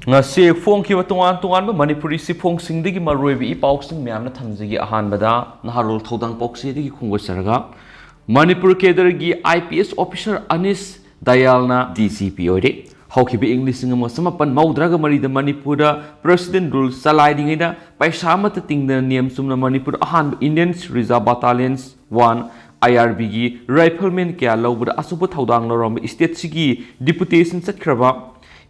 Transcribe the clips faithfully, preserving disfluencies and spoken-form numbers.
ꯉꯁꯤ ꯐꯣꯡꯈꯤꯕ ꯇꯣꯉꯥꯟ ꯇꯣꯉꯥꯟꯕ ꯃꯅꯤꯄꯨꯔꯤ ꯁꯤꯐꯣꯡꯁꯤꯡꯗꯒꯤ ꯃꯔꯨꯑꯣꯏꯕ ꯏ ꯄꯥꯎꯁꯤꯡ ꯃꯌꯥꯝꯅ ꯊꯝꯖꯒꯦ꯫ ꯑꯍꯥꯟꯕꯗ ꯅꯍꯥꯔꯣꯜ ꯊꯧꯗꯥꯡ ꯄꯥꯎꯆꯦꯗꯒꯤ ꯈꯣꯡꯗꯣꯛꯆꯔꯒ, Manipur ꯀꯦꯗꯔꯒꯤ I P S officer ꯑꯅꯤꯁ ꯗꯌꯥꯜꯅ D G P ꯑꯣꯏꯔꯦ꯫ ꯍꯧꯈꯤꯕ ꯏꯪ ꯂꯤꯁꯤꯡ ꯑꯃ ꯆꯃꯥꯄꯟ ꯃꯧꯗ꯭ꯔꯥꯒ ꯃꯔꯤꯗ ꯃꯅꯤꯄꯨꯔꯗ President Rule ꯆꯂꯥꯏꯔꯤꯉꯩꯗ ꯄꯩꯁꯥ ꯑꯃꯠꯇ ꯇꯤꯡꯗꯅ ꯅꯤꯌꯝ ꯆꯨꯝꯅ ꯃꯅꯤꯄꯨꯔ ꯑꯍꯥꯟꯕ Indian Reserve Battalions One, I R B ꯒꯤ riflemen ꯀꯌꯥ ꯂꯧꯕꯗ ꯑꯆꯧꯕ ꯊꯧꯗꯥꯡ ꯂꯧꯔꯝꯕ stateꯁꯤꯒꯤ deputation ꯆꯠꯈ꯭ꯔꯕ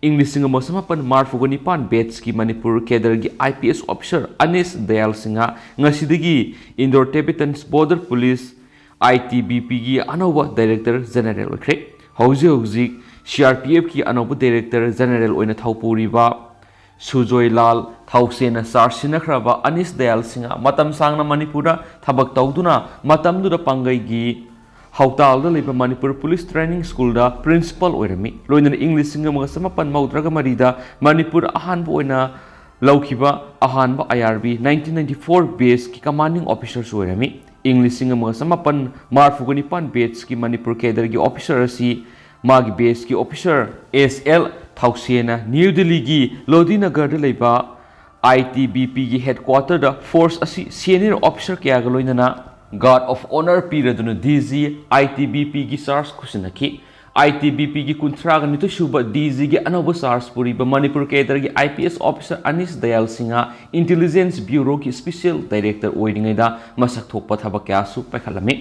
ꯏꯪ ꯂꯤꯁꯤꯡ ꯑꯃ ꯆꯃꯥꯄꯟ ꯃꯔꯐꯨꯒ ꯅꯤꯄꯥꯟ batchꯀꯤ Manipur ꯀꯦꯗꯔꯒꯤ I P S officer ꯑꯅꯤꯁ Dayal Singh ꯉꯁꯤꯗꯒꯤ Indo-Tibetan Border Police, I T B Pꯒꯤ ꯑꯅꯧꯕ Director General ꯑꯣꯏꯈ꯭ꯔꯦ꯫ ꯍꯧꯖꯤꯛ ꯍꯧꯖꯤꯛ C R P Fꯀꯤ ꯑꯅꯧꯕ Director General ꯑꯣꯏꯅ ꯊꯧ ꯄꯨꯔꯤꯕ ꯁꯨꯖꯣꯏ ꯂꯥꯜ ꯊꯧꯁꯦꯅ charge ꯁꯤꯟꯅꯈ꯭ꯔꯕ ꯑꯅꯤꯁ ꯗꯌꯥꯜ ꯁꯤꯡꯍ ꯃꯇꯝ ꯁꯥꯡꯅ ꯃꯅꯤꯄꯨꯔꯗ ꯊꯕꯛ ꯇꯧꯗꯨꯅ ꯃꯇꯝꯗꯨꯗ ꯄꯥꯡꯒꯩꯒꯤ ꯍꯧꯇꯥꯜꯗ ꯂꯩꯕ ꯃꯅꯤꯄꯨꯔ Police Training Schoolꯗ principal ꯑꯣꯏꯔꯝꯃꯤ꯫ ꯂꯣꯏꯅꯅ ꯏꯪ ꯂꯤꯁꯤꯡ ꯑꯃꯒ ꯆꯃꯥꯄꯟ ꯃꯧꯗ꯭ꯔꯥꯒ ꯃꯔꯤꯗ ꯃꯅꯤꯄꯨꯔ ꯑꯍꯥꯟꯕ ꯑꯣꯏꯅ ꯂꯧꯈꯤꯕ ꯑꯍꯥꯟꯕ I R B nineteen ninety-four batchꯀꯤ commanding officerꯁꯨ ꯑꯣꯏꯔꯝꯃꯤ꯫ ꯏꯪ ꯂꯤꯁꯤꯡ ꯑꯃꯒ ꯆꯃꯥꯄꯟ ꯃꯔꯐꯨꯒ ꯅꯤꯄꯥꯟ batchꯀꯤ ꯃꯅꯤꯄꯨꯔ ꯀꯦꯗꯔꯒꯤ officer ꯑꯁꯤ ꯃꯥꯒꯤ batchꯀꯤ officer S L ꯊꯧꯁꯦꯅ ꯅ꯭ꯌꯨ ꯗꯤꯜꯂꯤꯒꯤ ꯂꯣꯗꯤꯅꯒꯔꯗ ꯂꯩꯕ I T B Pꯒꯤ headquarterꯗ force ꯑꯁꯤ senior officer ꯀꯌꯥꯒ ꯂꯣꯏꯅꯅ guard of honour ꯄꯤꯔꯗꯨꯅ D G I T B Pꯒꯤ charge ꯈꯨꯠꯁꯤꯟꯅꯈꯤ꯫ I T B Pꯒꯤ ꯀꯨꯟꯊ꯭ꯔꯥꯒ ꯅꯤꯊꯣꯏ ꯁꯨꯕ D Gꯒꯤ ꯑꯅꯧꯕ charge ꯄꯨꯔꯤꯕ Manipur ꯀꯦꯗꯔꯒꯤ I P S officer ꯑꯅꯤꯁ Dayal Singh Intelligence Bureauꯒꯤ special director ꯑꯣꯏꯔꯤꯉꯩꯗ ꯃꯁꯛ ꯊꯣꯛꯄ ꯊꯕꯛ ꯀꯌꯥꯁꯨ ꯄꯥꯏꯈꯠꯂꯝꯃꯤ꯫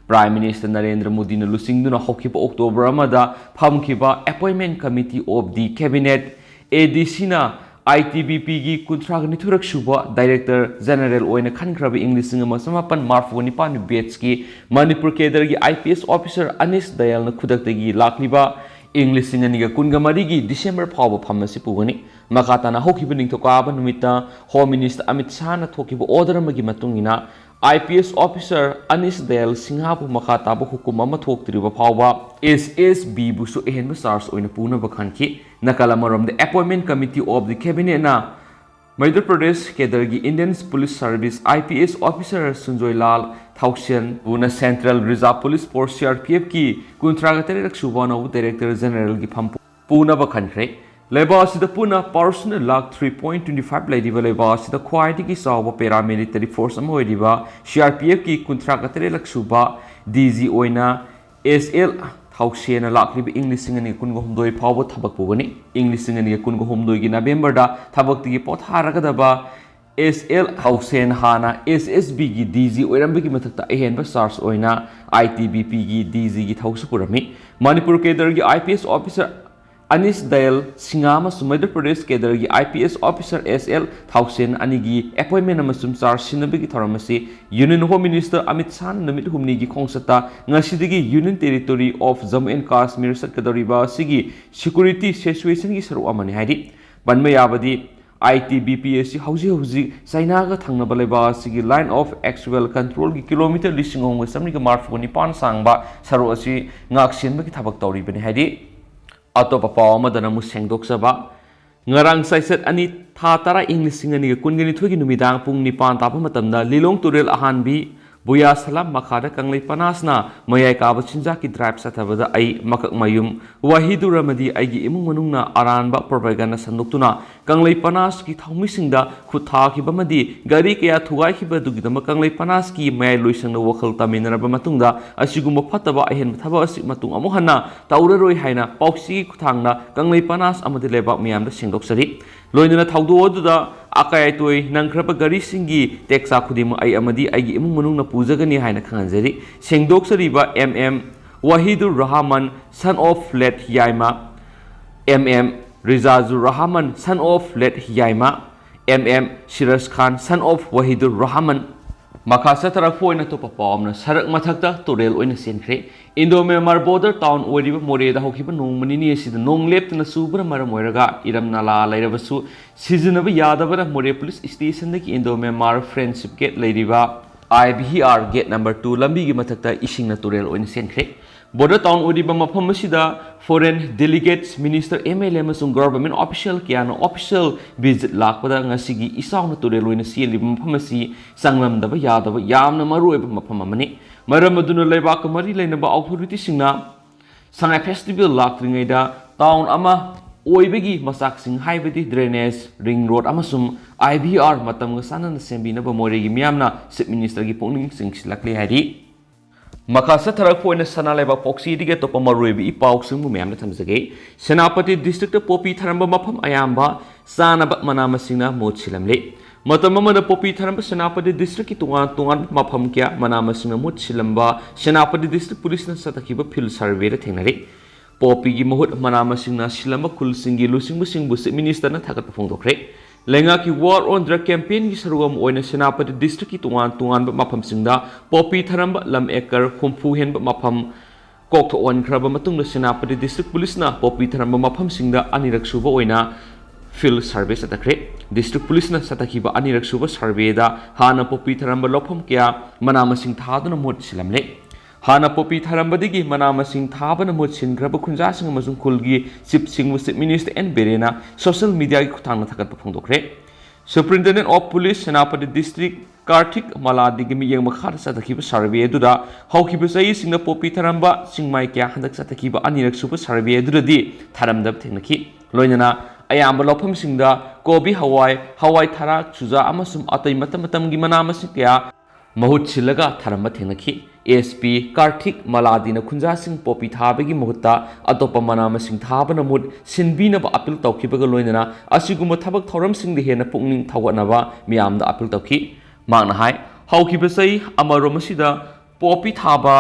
Prime Minister ꯅꯔꯦꯟꯗ꯭ꯔ ꯃꯣꯗꯤꯅ ꯂꯨꯆꯤꯡꯗꯨꯅ ꯍꯧꯈꯤꯕ October ꯑꯃꯗ ꯐꯝꯈꯤꯕ Appointment Committee of the Cabinet, A D Cꯅ I T B Pꯒꯤ ꯀꯨꯟꯊ꯭ꯔꯥꯒ ꯅꯤꯊꯣꯏꯔꯛ ꯁꯨꯕ Director General ꯑꯣꯏꯅ ꯈꯟꯈ꯭ꯔꯕ ꯏꯪ ꯂꯤꯁꯤꯡ ꯑꯃ ꯆꯃꯥꯄꯟ ꯃꯔꯐꯨ ꯅꯤꯄꯥꯟ batchꯀꯤ Manipur ꯀꯦꯗꯔꯒꯤ I P S officer ꯑꯅꯤꯁ ꯗꯌꯥꯜꯅ ꯈꯨꯗꯛꯇꯒꯤ ꯂꯥꯛꯂꯤꯕ ꯏꯪ ꯂꯤꯁꯤꯡ ꯑꯅꯤꯒ ꯀꯨꯟꯒ ꯃꯔꯤꯒꯤ December ꯐꯥꯎꯕ ꯐꯝ ꯑꯁꯤ ꯄꯨꯒꯅꯤ꯫ ꯃꯈꯥ ꯇꯥꯅ ꯍꯧꯈꯤꯕ ꯅꯤꯡꯊꯧꯀꯥꯕ ꯅꯨꯃꯤꯠꯇ Home Minister ꯑꯃꯤꯠ ꯁꯥꯍꯅ ꯊꯣꯛꯈꯤꯕ order ꯑꯃꯒꯤ ꯃꯇꯨꯡ ꯏꯟꯅ, I P S officer ꯑꯅꯤꯁ Dayal ꯁꯤꯡꯍꯕꯨ ꯃꯈꯥ ꯇꯥꯕ ꯍꯨꯀꯨꯝ ꯑꯃ ꯊꯣꯛꯇ꯭ꯔꯤꯕ ꯐꯥꯎꯕ S S Bꯕꯨꯁꯨ ꯑꯍꯦꯟꯕ charge ꯑꯣꯏꯅ ꯄꯨꯅꯕ ꯈꯟꯈꯤ꯫ ꯅꯥꯀꯜ ꯑꯃꯔꯣꯝꯗ, Appointment Committee of the Cabinetꯅ Madhya Pradesh ꯀꯦꯗꯔꯒꯤ Indian Police Service I P S officer ꯁꯨꯟꯖꯣꯏ Lal ꯊꯥꯎꯁꯦꯟꯕꯨꯅ Central Reserve Police Force, C R P Fꯀꯤ ꯀꯨꯟꯊ꯭ꯔꯥꯒ ꯇꯔꯦꯠ ꯁꯨꯕ ꯑꯅꯧꯕ Director Generalꯒꯤ ꯐꯝ ꯄꯨꯅꯕ ꯈꯟꯈ꯭ꯔꯦ꯫ ꯂꯩꯕꯥꯛ ꯑꯁꯤꯗ ꯄꯨꯟꯅ personal lakh three point twenty five ꯂꯩꯔꯤꯕ ꯂꯩꯕꯥꯛ ꯑꯁꯤꯗ ꯈ꯭ꯋꯥꯏꯗꯒꯤ ꯆꯥꯎꯕ ꯄꯦꯔꯥꯃꯤꯂꯤꯇꯔꯤ ꯐꯣꯔꯁ ꯑꯃ ꯑꯣꯏꯔꯤꯕ ꯁꯤ ꯑꯥꯔ ꯄꯤ ꯑꯦꯐꯀꯤ ꯀꯨꯟꯊ꯭ꯔꯥ ꯇꯔꯦꯠꯂꯛ ꯁꯨꯕ ꯗꯤ ꯖꯤ ꯑꯣꯏꯅ ꯑꯦꯁ ꯑꯦꯜ ꯊꯥꯎꯁꯦꯟꯅ ꯂꯥꯛꯂꯤꯕ ꯏꯪ ꯂꯤꯁꯤꯡ ꯑꯅꯤ ꯀꯨꯟꯒ ꯍꯨꯝꯗꯣꯏ ꯐꯥꯎꯕ ꯊꯕꯛ ꯄꯨꯒꯅꯤ꯫ ꯏꯪ ꯂꯤꯁꯤꯡ ꯑꯅꯤ ꯀꯨꯟꯒ ꯍꯨꯝꯗꯣꯏꯒꯤ ꯅꯕꯦꯝꯕꯔꯗ ꯊꯕꯛꯇꯒꯤ ꯄꯣꯊꯥꯔꯒꯗꯕ ꯑꯦꯁ ꯑꯦꯜ ꯊꯥꯎꯁꯦꯟ ꯍꯥꯟꯅ ꯑꯦꯁ ꯑꯦꯁ ꯕꯤꯒꯤ ꯗꯤ ꯖꯤ ꯑꯣꯏꯔꯝꯕꯒꯤ ꯃꯊꯛꯇ ꯑꯍꯦꯟꯕ ꯆꯥꯔꯖ ꯑꯣꯏꯅ ꯑꯥꯏ ꯇꯤ ꯕꯤ ꯄꯤꯒꯤ ꯗꯤ ꯖꯤꯒꯤ ꯊꯧꯁꯨ ꯄꯨꯔꯝꯃꯤ꯫ ꯃꯅꯤꯄꯨꯔ ꯀꯦꯗꯔꯒꯤ I P S officer Anish Dayal Singh ꯑꯃꯁꯨꯡ ꯃꯙ꯭ꯌ ꯄ꯭ꯔꯗꯦꯁ ꯀꯦꯗꯔꯒꯤ I P S officer S L Thaosen ꯑꯅꯤꯒꯤ ꯑꯦꯄꯣꯏꯟꯃꯦꯟ ꯑꯃꯁꯨꯡ ꯆꯥꯔꯖ ꯁꯤꯟꯅꯕꯒꯤ ꯊꯧꯔꯝ ꯑꯁꯤ ꯌꯨꯅꯤꯌꯟ ꯍꯣꯝ ꯃꯤꯅꯤꯁꯇꯔ ꯑꯃꯤꯠ ꯁꯥꯍꯅ ꯅꯨꯃꯤꯠ ꯍꯨꯝꯅꯤꯒꯤ ꯈꯣꯡꯆꯠꯇ ꯉꯁꯤꯗꯒꯤ union territory of Jammu and Kashmir ꯆꯠꯀꯗꯧꯔꯤꯕ ꯑꯁꯤꯒꯤ ꯁꯦꯀ꯭ꯌꯨꯔꯤꯇꯤ ꯁꯤꯆꯨꯋꯦꯁꯟꯒꯤ ꯁꯔꯨꯛ ꯑꯃꯅꯤ ꯍꯥꯏꯔꯤ꯫ ꯄꯟꯕ ꯌꯥꯕꯗꯤ, ꯑꯥꯏ ꯇꯤ ꯕꯤ ꯄꯤ ꯑꯁꯤ ꯍꯧꯖꯤꯛ ꯍꯧꯖꯤꯛ ꯆꯥꯏꯅꯥꯒ ꯊꯪꯅꯕ ꯂꯩꯕꯥꯛ ꯑꯁꯤꯒꯤ ꯂꯥꯏꯟ ꯑꯣꯐ ꯑꯦꯛꯆꯨꯋꯦꯜ ꯀꯟꯇ꯭ꯔꯣꯜꯒꯤ ꯀꯤꯂꯣꯃꯤꯇꯔ ꯂꯤꯁꯤꯡ ꯑꯍꯨꯝꯒ ꯆꯥꯃꯔꯤꯒ ꯃꯔꯤꯐꯨ ꯅꯤꯄꯥꯟ ꯁꯥꯡꯕ ꯁꯔꯨꯛ ꯑꯁꯤ ꯉꯥꯛꯁꯦꯟꯕꯒꯤ ꯊꯕꯛ ꯇꯧꯔꯤꯕꯅꯤ ꯍꯥꯏꯔꯤ꯫ ꯑꯇꯣꯞꯄ ꯄꯥꯎ ꯑꯃꯗꯅ ꯑꯃꯨꯛ ꯁꯦꯡꯗꯣꯛꯆꯕ꯫ ꯉꯔꯥꯡ ꯆꯩꯆꯠ ꯑꯅꯤ, ꯊꯥ ꯇꯔꯥ, ꯏꯪ ꯂꯤꯁꯤꯡ ꯑꯅꯤꯒ ꯀꯨꯟꯒ ꯅꯤꯊꯣꯏꯒꯤ ꯅꯨꯃꯤꯗꯥꯡ ꯄꯨꯡ ꯅꯤꯄꯥꯟ ꯇꯥꯕ ꯃꯇꯝꯗ ꯂꯤꯂꯣꯡ ꯇꯨꯔꯦꯜ ꯑꯍꯥꯟꯕꯤ ꯕꯨꯌꯥ ꯁꯂꯥꯝ ꯃꯈꯥꯗ ꯀꯪꯂꯩ ꯄꯅꯥꯁꯅ ꯃꯌꯥꯏ ꯀꯥꯕ ꯆꯤꯟꯖꯥꯛꯀꯤ ꯗ꯭ꯔꯥꯏꯚ ꯆꯠꯊꯕꯗ ꯑꯩ ꯃꯀꯛ ꯃꯌꯨꯝ ꯋꯥꯍꯤꯗꯨꯔ ꯑꯃꯗꯤ ꯑꯩꯒꯤ ꯏꯃꯨꯡ ꯃꯅꯨꯡꯅ ꯑꯔꯥꯟꯕ ꯄ꯭ꯔꯣꯄꯥꯒꯥꯟꯗꯥ ꯁꯟꯗꯣꯛꯇꯨꯅ ꯀꯪꯂꯩ ꯄꯅꯥꯁꯀꯤ ꯊꯧꯃꯤꯁꯤꯡꯗ ꯈꯨꯠ ꯊꯥꯈꯤꯕ ꯑꯃꯗꯤ ꯒꯥꯔꯤ ꯀꯌꯥ ꯊꯨꯒꯥꯏꯈꯤꯕ ꯑꯗꯨꯒꯤꯗꯃꯛ ꯀꯪꯂꯩ ꯄꯅꯥꯁꯀꯤ ꯃꯌꯥꯏ ꯂꯣꯏꯁꯪꯗ ꯋꯥꯈꯜ ꯇꯥꯃꯤꯟꯅꯔꯕ ꯃꯇꯨꯡꯗ ꯑꯁꯤꯒꯨꯝꯕ ꯐꯠꯇꯕ ꯑꯍꯦꯟꯕ ꯊꯕꯛ ꯑꯁꯤ ꯃꯇꯨꯡ ꯑꯃꯨꯛ ꯍꯟꯅ ꯇꯧꯔꯔꯣꯏ ꯍꯥꯏꯅ ꯄꯥꯎꯆꯦꯒꯤ ꯈꯨꯠꯊꯥꯡꯗ ꯀꯪꯂꯩ ꯄꯅꯥꯁ ꯑꯃꯗꯤ ꯂꯩꯕꯥꯛ ꯃꯤꯌꯥꯝꯗ ꯁꯦꯡꯗꯣꯛꯆꯔꯤ꯫ ꯂꯣꯏꯅꯅ ꯊꯧꯗꯣꯛ ꯑꯗꯨꯗ ꯑꯀꯥꯏ ꯑꯇꯣꯏ ꯅꯪꯈ꯭ꯔꯕ ꯒꯥꯔꯤꯁꯤꯡꯒꯤ ꯇꯦꯛꯆꯥꯛ ꯈꯨꯗꯤꯡꯃꯛ ꯑꯩ ꯑꯃꯗꯤ ꯑꯩꯒꯤ ꯏꯃꯨꯡ ꯃꯅꯨꯡꯅ ꯄꯨꯖꯒꯅꯤ ꯍꯥꯏꯅ ꯈꯪꯍꯟꯖꯔꯤ꯫ ꯁꯦꯡꯗꯣꯛꯆꯔꯤꯕ M M Wahidur Rahman, son of late Yaima, M M Rizazur Rahman, son of late Yaima, M M Shiraz Khan, son of Wahidur Rahman꯫ ꯃꯈꯥ ꯆꯠꯊꯔꯛꯄ ꯑꯣꯏꯅ ꯑꯇꯣꯞꯄ ꯄꯥꯎ ꯑꯃꯅ ꯁꯔꯛ ꯃꯊꯛꯇ ꯇꯨꯔꯦꯜ ꯑꯣꯏꯅ ꯆꯦꯟꯈ꯭ꯔꯦ꯫ ꯏꯟꯗꯣ ꯃ꯭ꯌꯥꯟꯃꯥꯔ ꯕꯣꯔꯗꯔ ꯇꯥꯎꯟ ꯑꯣꯏꯔꯤꯕ ꯃꯣꯔꯦꯗ ꯍꯧꯈꯤꯕ ꯅꯣꯡꯃ ꯅꯤꯅꯤ ꯑꯁꯤꯗ ꯅꯣꯡ ꯂꯦꯞꯇꯅ ꯆꯨꯕꯅ ꯃꯔꯝ ꯑꯣꯏꯔꯒ ꯏꯔꯝ ꯅꯂꯥ ꯂꯩꯔꯕꯁꯨ ꯁꯤꯖꯤꯟꯅꯕ ꯌꯥꯗꯕꯅ ꯃꯣꯔꯦ ꯄꯨꯂꯤꯁ ꯁ꯭ꯇꯦꯁꯟꯗꯒꯤ ꯏꯟꯗꯣ ꯃ꯭ꯌꯥꯟꯃꯥꯔ ꯐ꯭ꯔꯦꯟꯗꯁꯤꯞ ꯒꯦꯠ ꯂꯩꯔꯤꯕ I V R gate number two ꯂꯝꯕꯤꯒꯤ ꯃꯊꯛꯇ ꯏꯁꯤꯡꯅ ꯇꯨꯔꯦꯜ ꯑꯣꯏꯅ ꯆꯦꯟꯈ꯭ꯔꯦ꯫ ꯕꯣꯔꯗꯔ ꯇꯥꯎꯟ ꯑꯣꯏꯔꯤꯕ ꯃꯐꯝ ꯑꯁꯤꯗ foreign delegates, minister, M L A ꯑꯃꯁꯨꯡ ꯒꯚꯔꯟꯃꯦꯟꯠ ꯑꯣꯐꯤꯁꯤꯌꯦꯜ ꯀꯌꯥꯅ ꯑꯣꯐꯤꯁꯤꯌꯦꯜ ꯚꯤꯖꯤꯠ ꯂꯥꯛꯄꯗ ꯉꯁꯤꯒꯤ ꯏꯆꯥꯎꯅ ꯇꯨꯔꯦꯜ ꯑꯣꯏꯅ ꯆꯦꯜꯂꯤꯕ ꯃꯐꯝ ꯑꯁꯤ ꯆꯪꯂꯝꯗꯕ ꯌꯥꯗꯕ ꯌꯥꯝꯅ ꯃꯔꯨꯑꯣꯏꯕ ꯃꯐꯝ ꯑꯃꯅꯤ꯫ ꯃꯔꯝ ꯑꯗꯨꯅ ꯂꯩꯕꯥꯛꯀ ꯃꯔꯤ ꯂꯩꯅꯕ ꯑꯣꯊꯣꯔꯤꯇꯤꯁꯤꯡꯅ ꯁꯉꯥꯏ ꯐꯦꯁꯇꯤꯚꯦꯜ ꯂꯥꯛꯇ꯭ꯔꯤꯉꯩꯗ ꯇꯥꯎꯟ ꯑꯃ ꯑꯣꯏꯕꯒꯤ ꯃꯆꯥꯛꯁꯤꯡ ꯍꯥꯏꯕꯗꯤ drainage, ring road ꯑꯃꯁꯨꯡ I V R ꯃꯇꯝꯒ ꯆꯥꯟꯅꯅ ꯁꯦꯝꯕꯤꯅꯕ ꯃꯣꯔꯦꯒꯤ ꯃꯤꯌꯥꯝꯅ Chief Minister ꯒꯤ ꯄꯨꯛꯅꯤꯡ ꯆꯤꯡꯁꯤꯜꯂꯛꯂꯤ ꯍꯥꯏꯔꯤ꯫ ꯃꯈꯥ ꯆꯠꯊꯔꯛꯄ ꯑꯣꯏꯅ ꯁꯅꯥ ꯂꯩꯕꯥꯛ ꯄꯥꯎꯆꯦꯗꯒꯤ ꯑꯇꯣꯞꯄ ꯃꯔꯨꯑꯣꯏꯕ ꯏ ꯄꯥꯎꯁꯤꯡꯕꯨ ꯃꯌꯥꯝꯗ ꯊꯝꯖꯒꯦ꯫ ꯁꯦꯅꯥꯄꯇꯤ district ꯇ ꯄꯣꯄꯤ ꯊꯥꯔꯝꯕ ꯃꯐꯝ ꯑꯌꯥꯝꯕ ꯆꯥꯅꯕ ꯃꯅꯥ ꯃꯁꯤꯡꯅ ꯃꯍꯨꯠ ꯁꯤꯜꯂꯝꯂꯦ꯫ ꯃꯇꯝ ꯑꯃꯗ ꯄꯣꯄꯤ ꯊꯥꯔꯝꯕ ꯁꯦꯅꯥꯄꯇꯤ district ꯀꯤ ꯇꯣꯉꯥꯟ ꯇꯣꯉꯥꯟꯕ ꯃꯐꯝ ꯀꯌꯥ ꯃꯅꯥ ꯃꯁꯤꯡꯅ ꯃꯍꯨꯠ ꯁꯤꯜꯂꯝꯕ ꯁꯦꯅꯥꯄꯇꯤ district police ꯅ ꯆꯠꯊꯈꯤꯕ field survey ꯗ ꯊꯦꯡꯅꯔꯦ꯫ ꯄꯣꯄꯤꯒꯤ ꯃꯍꯨꯠ ꯃꯅꯥ ꯃꯁꯤꯡꯅ ꯁꯤꯜꯂꯝꯕ ꯈꯨꯜꯁꯤꯡꯒꯤ ꯂꯨꯆꯤꯡꯕꯁꯤꯡꯕꯨ Chief Minister ꯅ ꯊꯥꯒꯠꯄ ꯐꯣꯡꯗꯣꯛꯈ꯭ꯔꯦ꯫ ꯂꯩꯉꯥꯛꯀꯤ War on Drug campaign ꯒꯤ ꯁꯔꯨꯛ ꯑꯃ ꯑꯣꯏꯅ ꯁꯦꯅꯥꯄꯇꯤ district ꯀꯤ ꯇꯣꯉꯥꯟ ꯇꯣꯉꯥꯟꯕ ꯃꯐꯝꯁꯤꯡꯗ ꯄꯣꯄꯤ ꯊꯥꯔꯝꯕ ꯂꯝ acre ꯍꯨꯝꯐꯨ ꯍꯦꯟꯕ ꯃꯐꯝ ꯀꯣꯛꯊꯣꯛꯍꯟꯈ꯭ꯔꯕ ꯃꯇꯨꯡꯗ ꯁꯦꯅꯥꯄꯇꯤ district police ꯅ ꯄꯣꯄꯤ ꯊꯥꯔꯝꯕ ꯃꯐꯝꯁꯤꯡꯗ ꯑꯅꯤꯔꯛ ꯁꯨꯕ ꯑꯣꯏꯅ field survey ꯆꯠꯊꯈ꯭ꯔꯦ꯫ District police ꯅ ꯆꯠꯊꯈꯤꯕ ꯑꯅꯤꯔꯛ ꯁꯨꯕ survey ꯗ ꯍꯥꯟꯅ ꯄꯣꯄꯤ ꯊꯥꯔꯝꯕ ꯂꯧꯐꯝ ꯀꯌꯥ ꯃꯅꯥ ꯃꯁꯤꯡ ꯊꯥꯗꯨꯅ ꯃꯍꯨꯠ ꯁꯤꯜꯂꯝꯂꯦ꯫ ꯍꯥꯟꯅ ꯄꯣꯄꯤ ꯊꯥꯔꯝꯕꯗꯒꯤ ꯃꯅꯥ ꯃꯁꯤꯡ ꯊꯥꯕꯅ ꯃꯍꯨꯠ ꯁꯤꯟꯈ꯭ꯔꯕ ꯈꯨꯟꯖꯥꯁꯤꯡ ꯑꯃꯁꯨꯡ ꯈꯨꯜꯒꯤ chief ꯁꯤꯡꯕꯨ Chief Minister N ꯕꯤꯔꯦꯟꯅ social media ꯒꯤ ꯈꯨꯠꯊꯥꯡꯗ ꯊꯥꯒꯠꯄ ꯐꯣꯡꯗꯣꯛꯈ꯭ꯔꯦ꯫ Superintendent of Police Senapati district Karthik ꯃꯂꯥꯗꯤꯒꯤ ꯃꯤꯠꯌꯦꯡ ꯃꯈꯥꯗ ꯆꯠꯊꯈꯤꯕ survey ꯑꯗꯨꯗ ꯍꯧꯈꯤꯕ ꯆꯍꯤꯁꯤꯡꯗ ꯄꯣꯄꯤ ꯊꯥꯔꯝꯕ ꯆꯤꯡꯃꯥꯏ ꯀꯌꯥ ꯍꯟꯗꯛ ꯆꯠꯊꯈꯤꯕ ꯑꯅꯤꯔꯛ ꯁꯨꯕ survey ꯑꯗꯨꯗꯗꯤ ꯊꯥꯔꯝꯗꯕ ꯊꯦꯡꯅꯈꯤ꯫ ꯂꯣꯏꯅꯅ ꯑꯌꯥꯝꯕ ꯂꯧꯐꯝꯁꯤꯡꯗ ꯀꯣꯕꯤ ꯍꯋꯥꯏ, ꯍꯋꯥꯏ ꯊꯔꯥꯛ, ꯆꯨꯖꯥꯛ ꯑꯃꯁꯨꯡ ꯑꯇꯩ ꯃꯇꯝ ꯃꯇꯝꯒꯤ ꯃꯅꯥ ꯃꯁꯤꯡ ꯀꯌꯥ ꯃꯍꯨꯠ ꯁꯤꯜꯂꯒ ꯊꯥꯔꯝꯕ ꯊꯦꯡꯅꯈꯤ꯫ S P ꯀꯥꯔꯊꯤꯛ ꯃꯂꯥꯗꯤꯅ ꯈꯨꯟꯖꯥꯁꯤꯡ ꯄꯣꯄꯤ ꯊꯥꯕꯒꯤ ꯃꯍꯨꯠꯇ ꯑꯇꯣꯞꯄ ꯃꯅꯥ ꯃꯁꯤꯡ ꯊꯥꯕꯅ ꯃꯍꯨꯠ ꯁꯤꯟꯕꯤꯅꯕ appeal ꯇꯧꯈꯤꯕꯒ ꯂꯣꯏꯅꯅ ꯑꯁꯤꯒꯨꯝꯕ ꯊꯕꯛ ꯊꯧꯔꯝꯁꯤꯡꯗ ꯍꯦꯟꯅ ꯄꯨꯛꯅꯤꯡ ꯊꯧꯒꯠꯅꯕ ꯃꯤꯌꯥꯝꯗ appeal ꯇꯧꯈꯤ꯫ ꯃꯍꯥꯛꯅ ꯍꯥꯏ, ꯍꯧꯈꯤꯕ ꯆꯍꯤ ꯑꯃꯔꯣꯝ ꯑꯁꯤꯗ ꯄꯣꯄꯤ ꯊꯥꯕ